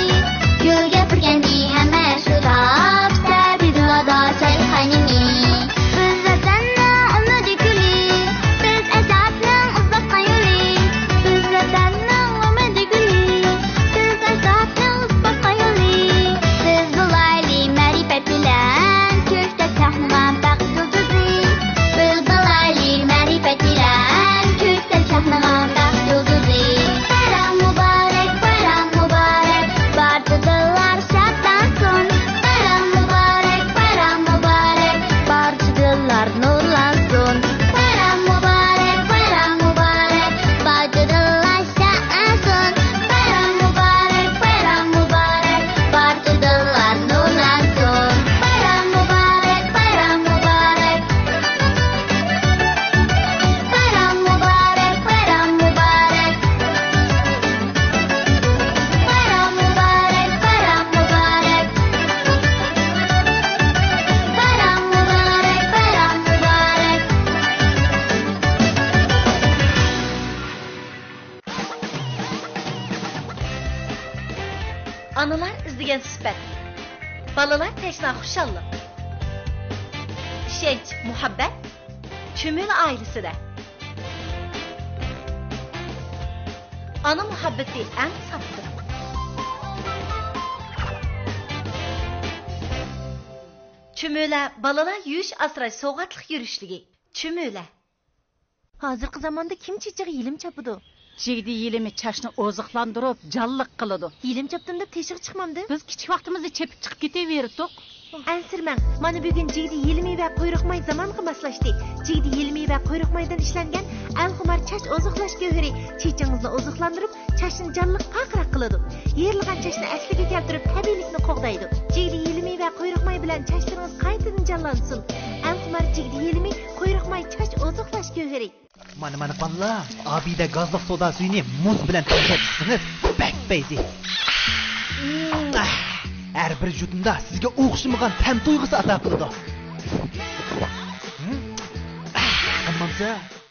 گۈل گەپۈرگەندى ھەممە يەر شۇ تاپ، سەبىيدىللاردا شادلىق قاينىمى. بىز ۋەتەننىڭ ئۈمىدى گۈلى، بىز ئەجدادنىڭ ئىز باسقان يولى. بىز ۋەتەننىڭ ئۈمىدى گۈلى، بىز ئەجدادنىڭ ئىز باسقان يولى. بىز بولايلى مەرىپەت بىلەن كۆكتە چاقنىغان بەخت يۇلتۇزى. بىز بولايلى مەرىپەت بىلەن كۆكتە چاقنىغان بەخت يۇلتۇزى. بايرام مۇبارەك، بايرام مۇبارەك، بارچە دىللار شادلانسۇن. بايرام مۇبارەك، بايرام مۇبارەك، بارچە دىللار نۇرلانسۇن. بايرام مۇبارەك، بايرام مۇبارەك، بارچە دىللار شادلانسۇن. بايرام مۇبارەك، بايرام مۇبارەك، بارچە دىللار نۇرلانسۇن. بايرام مۇبارەك، بايرام مۇبارەك. بايرام مۇبارەك، بايرام مۇبارەك. بايرام مۇبارەك، بايرام مۇبارەك. بايرام مۇبارەك، بايرام مۇبارەك. ئانىلار ئىزدىگەن سۈپەت، بالىلار تەشنا خۇشاللىق، ئىشەنچ، مۇھەببەت چۈمۈلە ئائىلىسىدە. ئانا مۇھەببىتى ئەڭ ساپلىق. چۈمۈلە بالىلار يۇيۇش ئاسراش سوۋغاتلىق يۈرۈشلۈكى. چۈمۈلە. ھازىرقى زاماندا كىم چېچىغا يېلىم چاپىدۇ؟ جىگدە يېلىمى چاچنى ئوزۇقلاندۇرۇپ، جانلىق قىلىدۇ. يېلىم چاپتىم دەپ تېشىغا چىقمامدۇ؟ بىز كىچىك ۋاقتىمىزدا چېپىپ چىقىپ كېتىۋېرىتتۇق. ئەنسىرىمەڭ، مانا بۈگۈن جىگدە يېلىمى ۋە قۇيرۇق ماي زامانغا ماسلاشتى. جىگدە يېلىمى ۋە قۇيرۇق مايدىن ئىشلەنگەن ئەلخۇمار چاچ ئوزۇقلاش گۆھىرى چېچىڭىزنى ئوزۇقلاندۇرۇپ، چاچنى جانلىق پارقىراق قىلىدۇ. يېرىلغان چاچنى ئەسلىگە كەلتۈرۈپ، تەبىئىيلىكنى قوغدايدۇ. جىگدە يېلىمى ۋە قۇيرۇق ماي بىلەن چاچلىرىڭىز قايتىدىن جانلانسۇن. ئەلخۇمار جىگدە يېلىمى، قۇيرۇق ماي چاچ ئوزۇقلاش گۆھىرى. مانا، مانا، بالىلار، ئابىدە گازلىق سودا سۈيىنى مۇز بىلەن تەڭشەپ ئىچسىڭىز، بەك پەيزى. ھەر بىر يۇتۇمدا سىزگە ئوخشىمىغان تەم تۇيغۇسى ئاتا قىلىدۇ. ئانمامسىز؟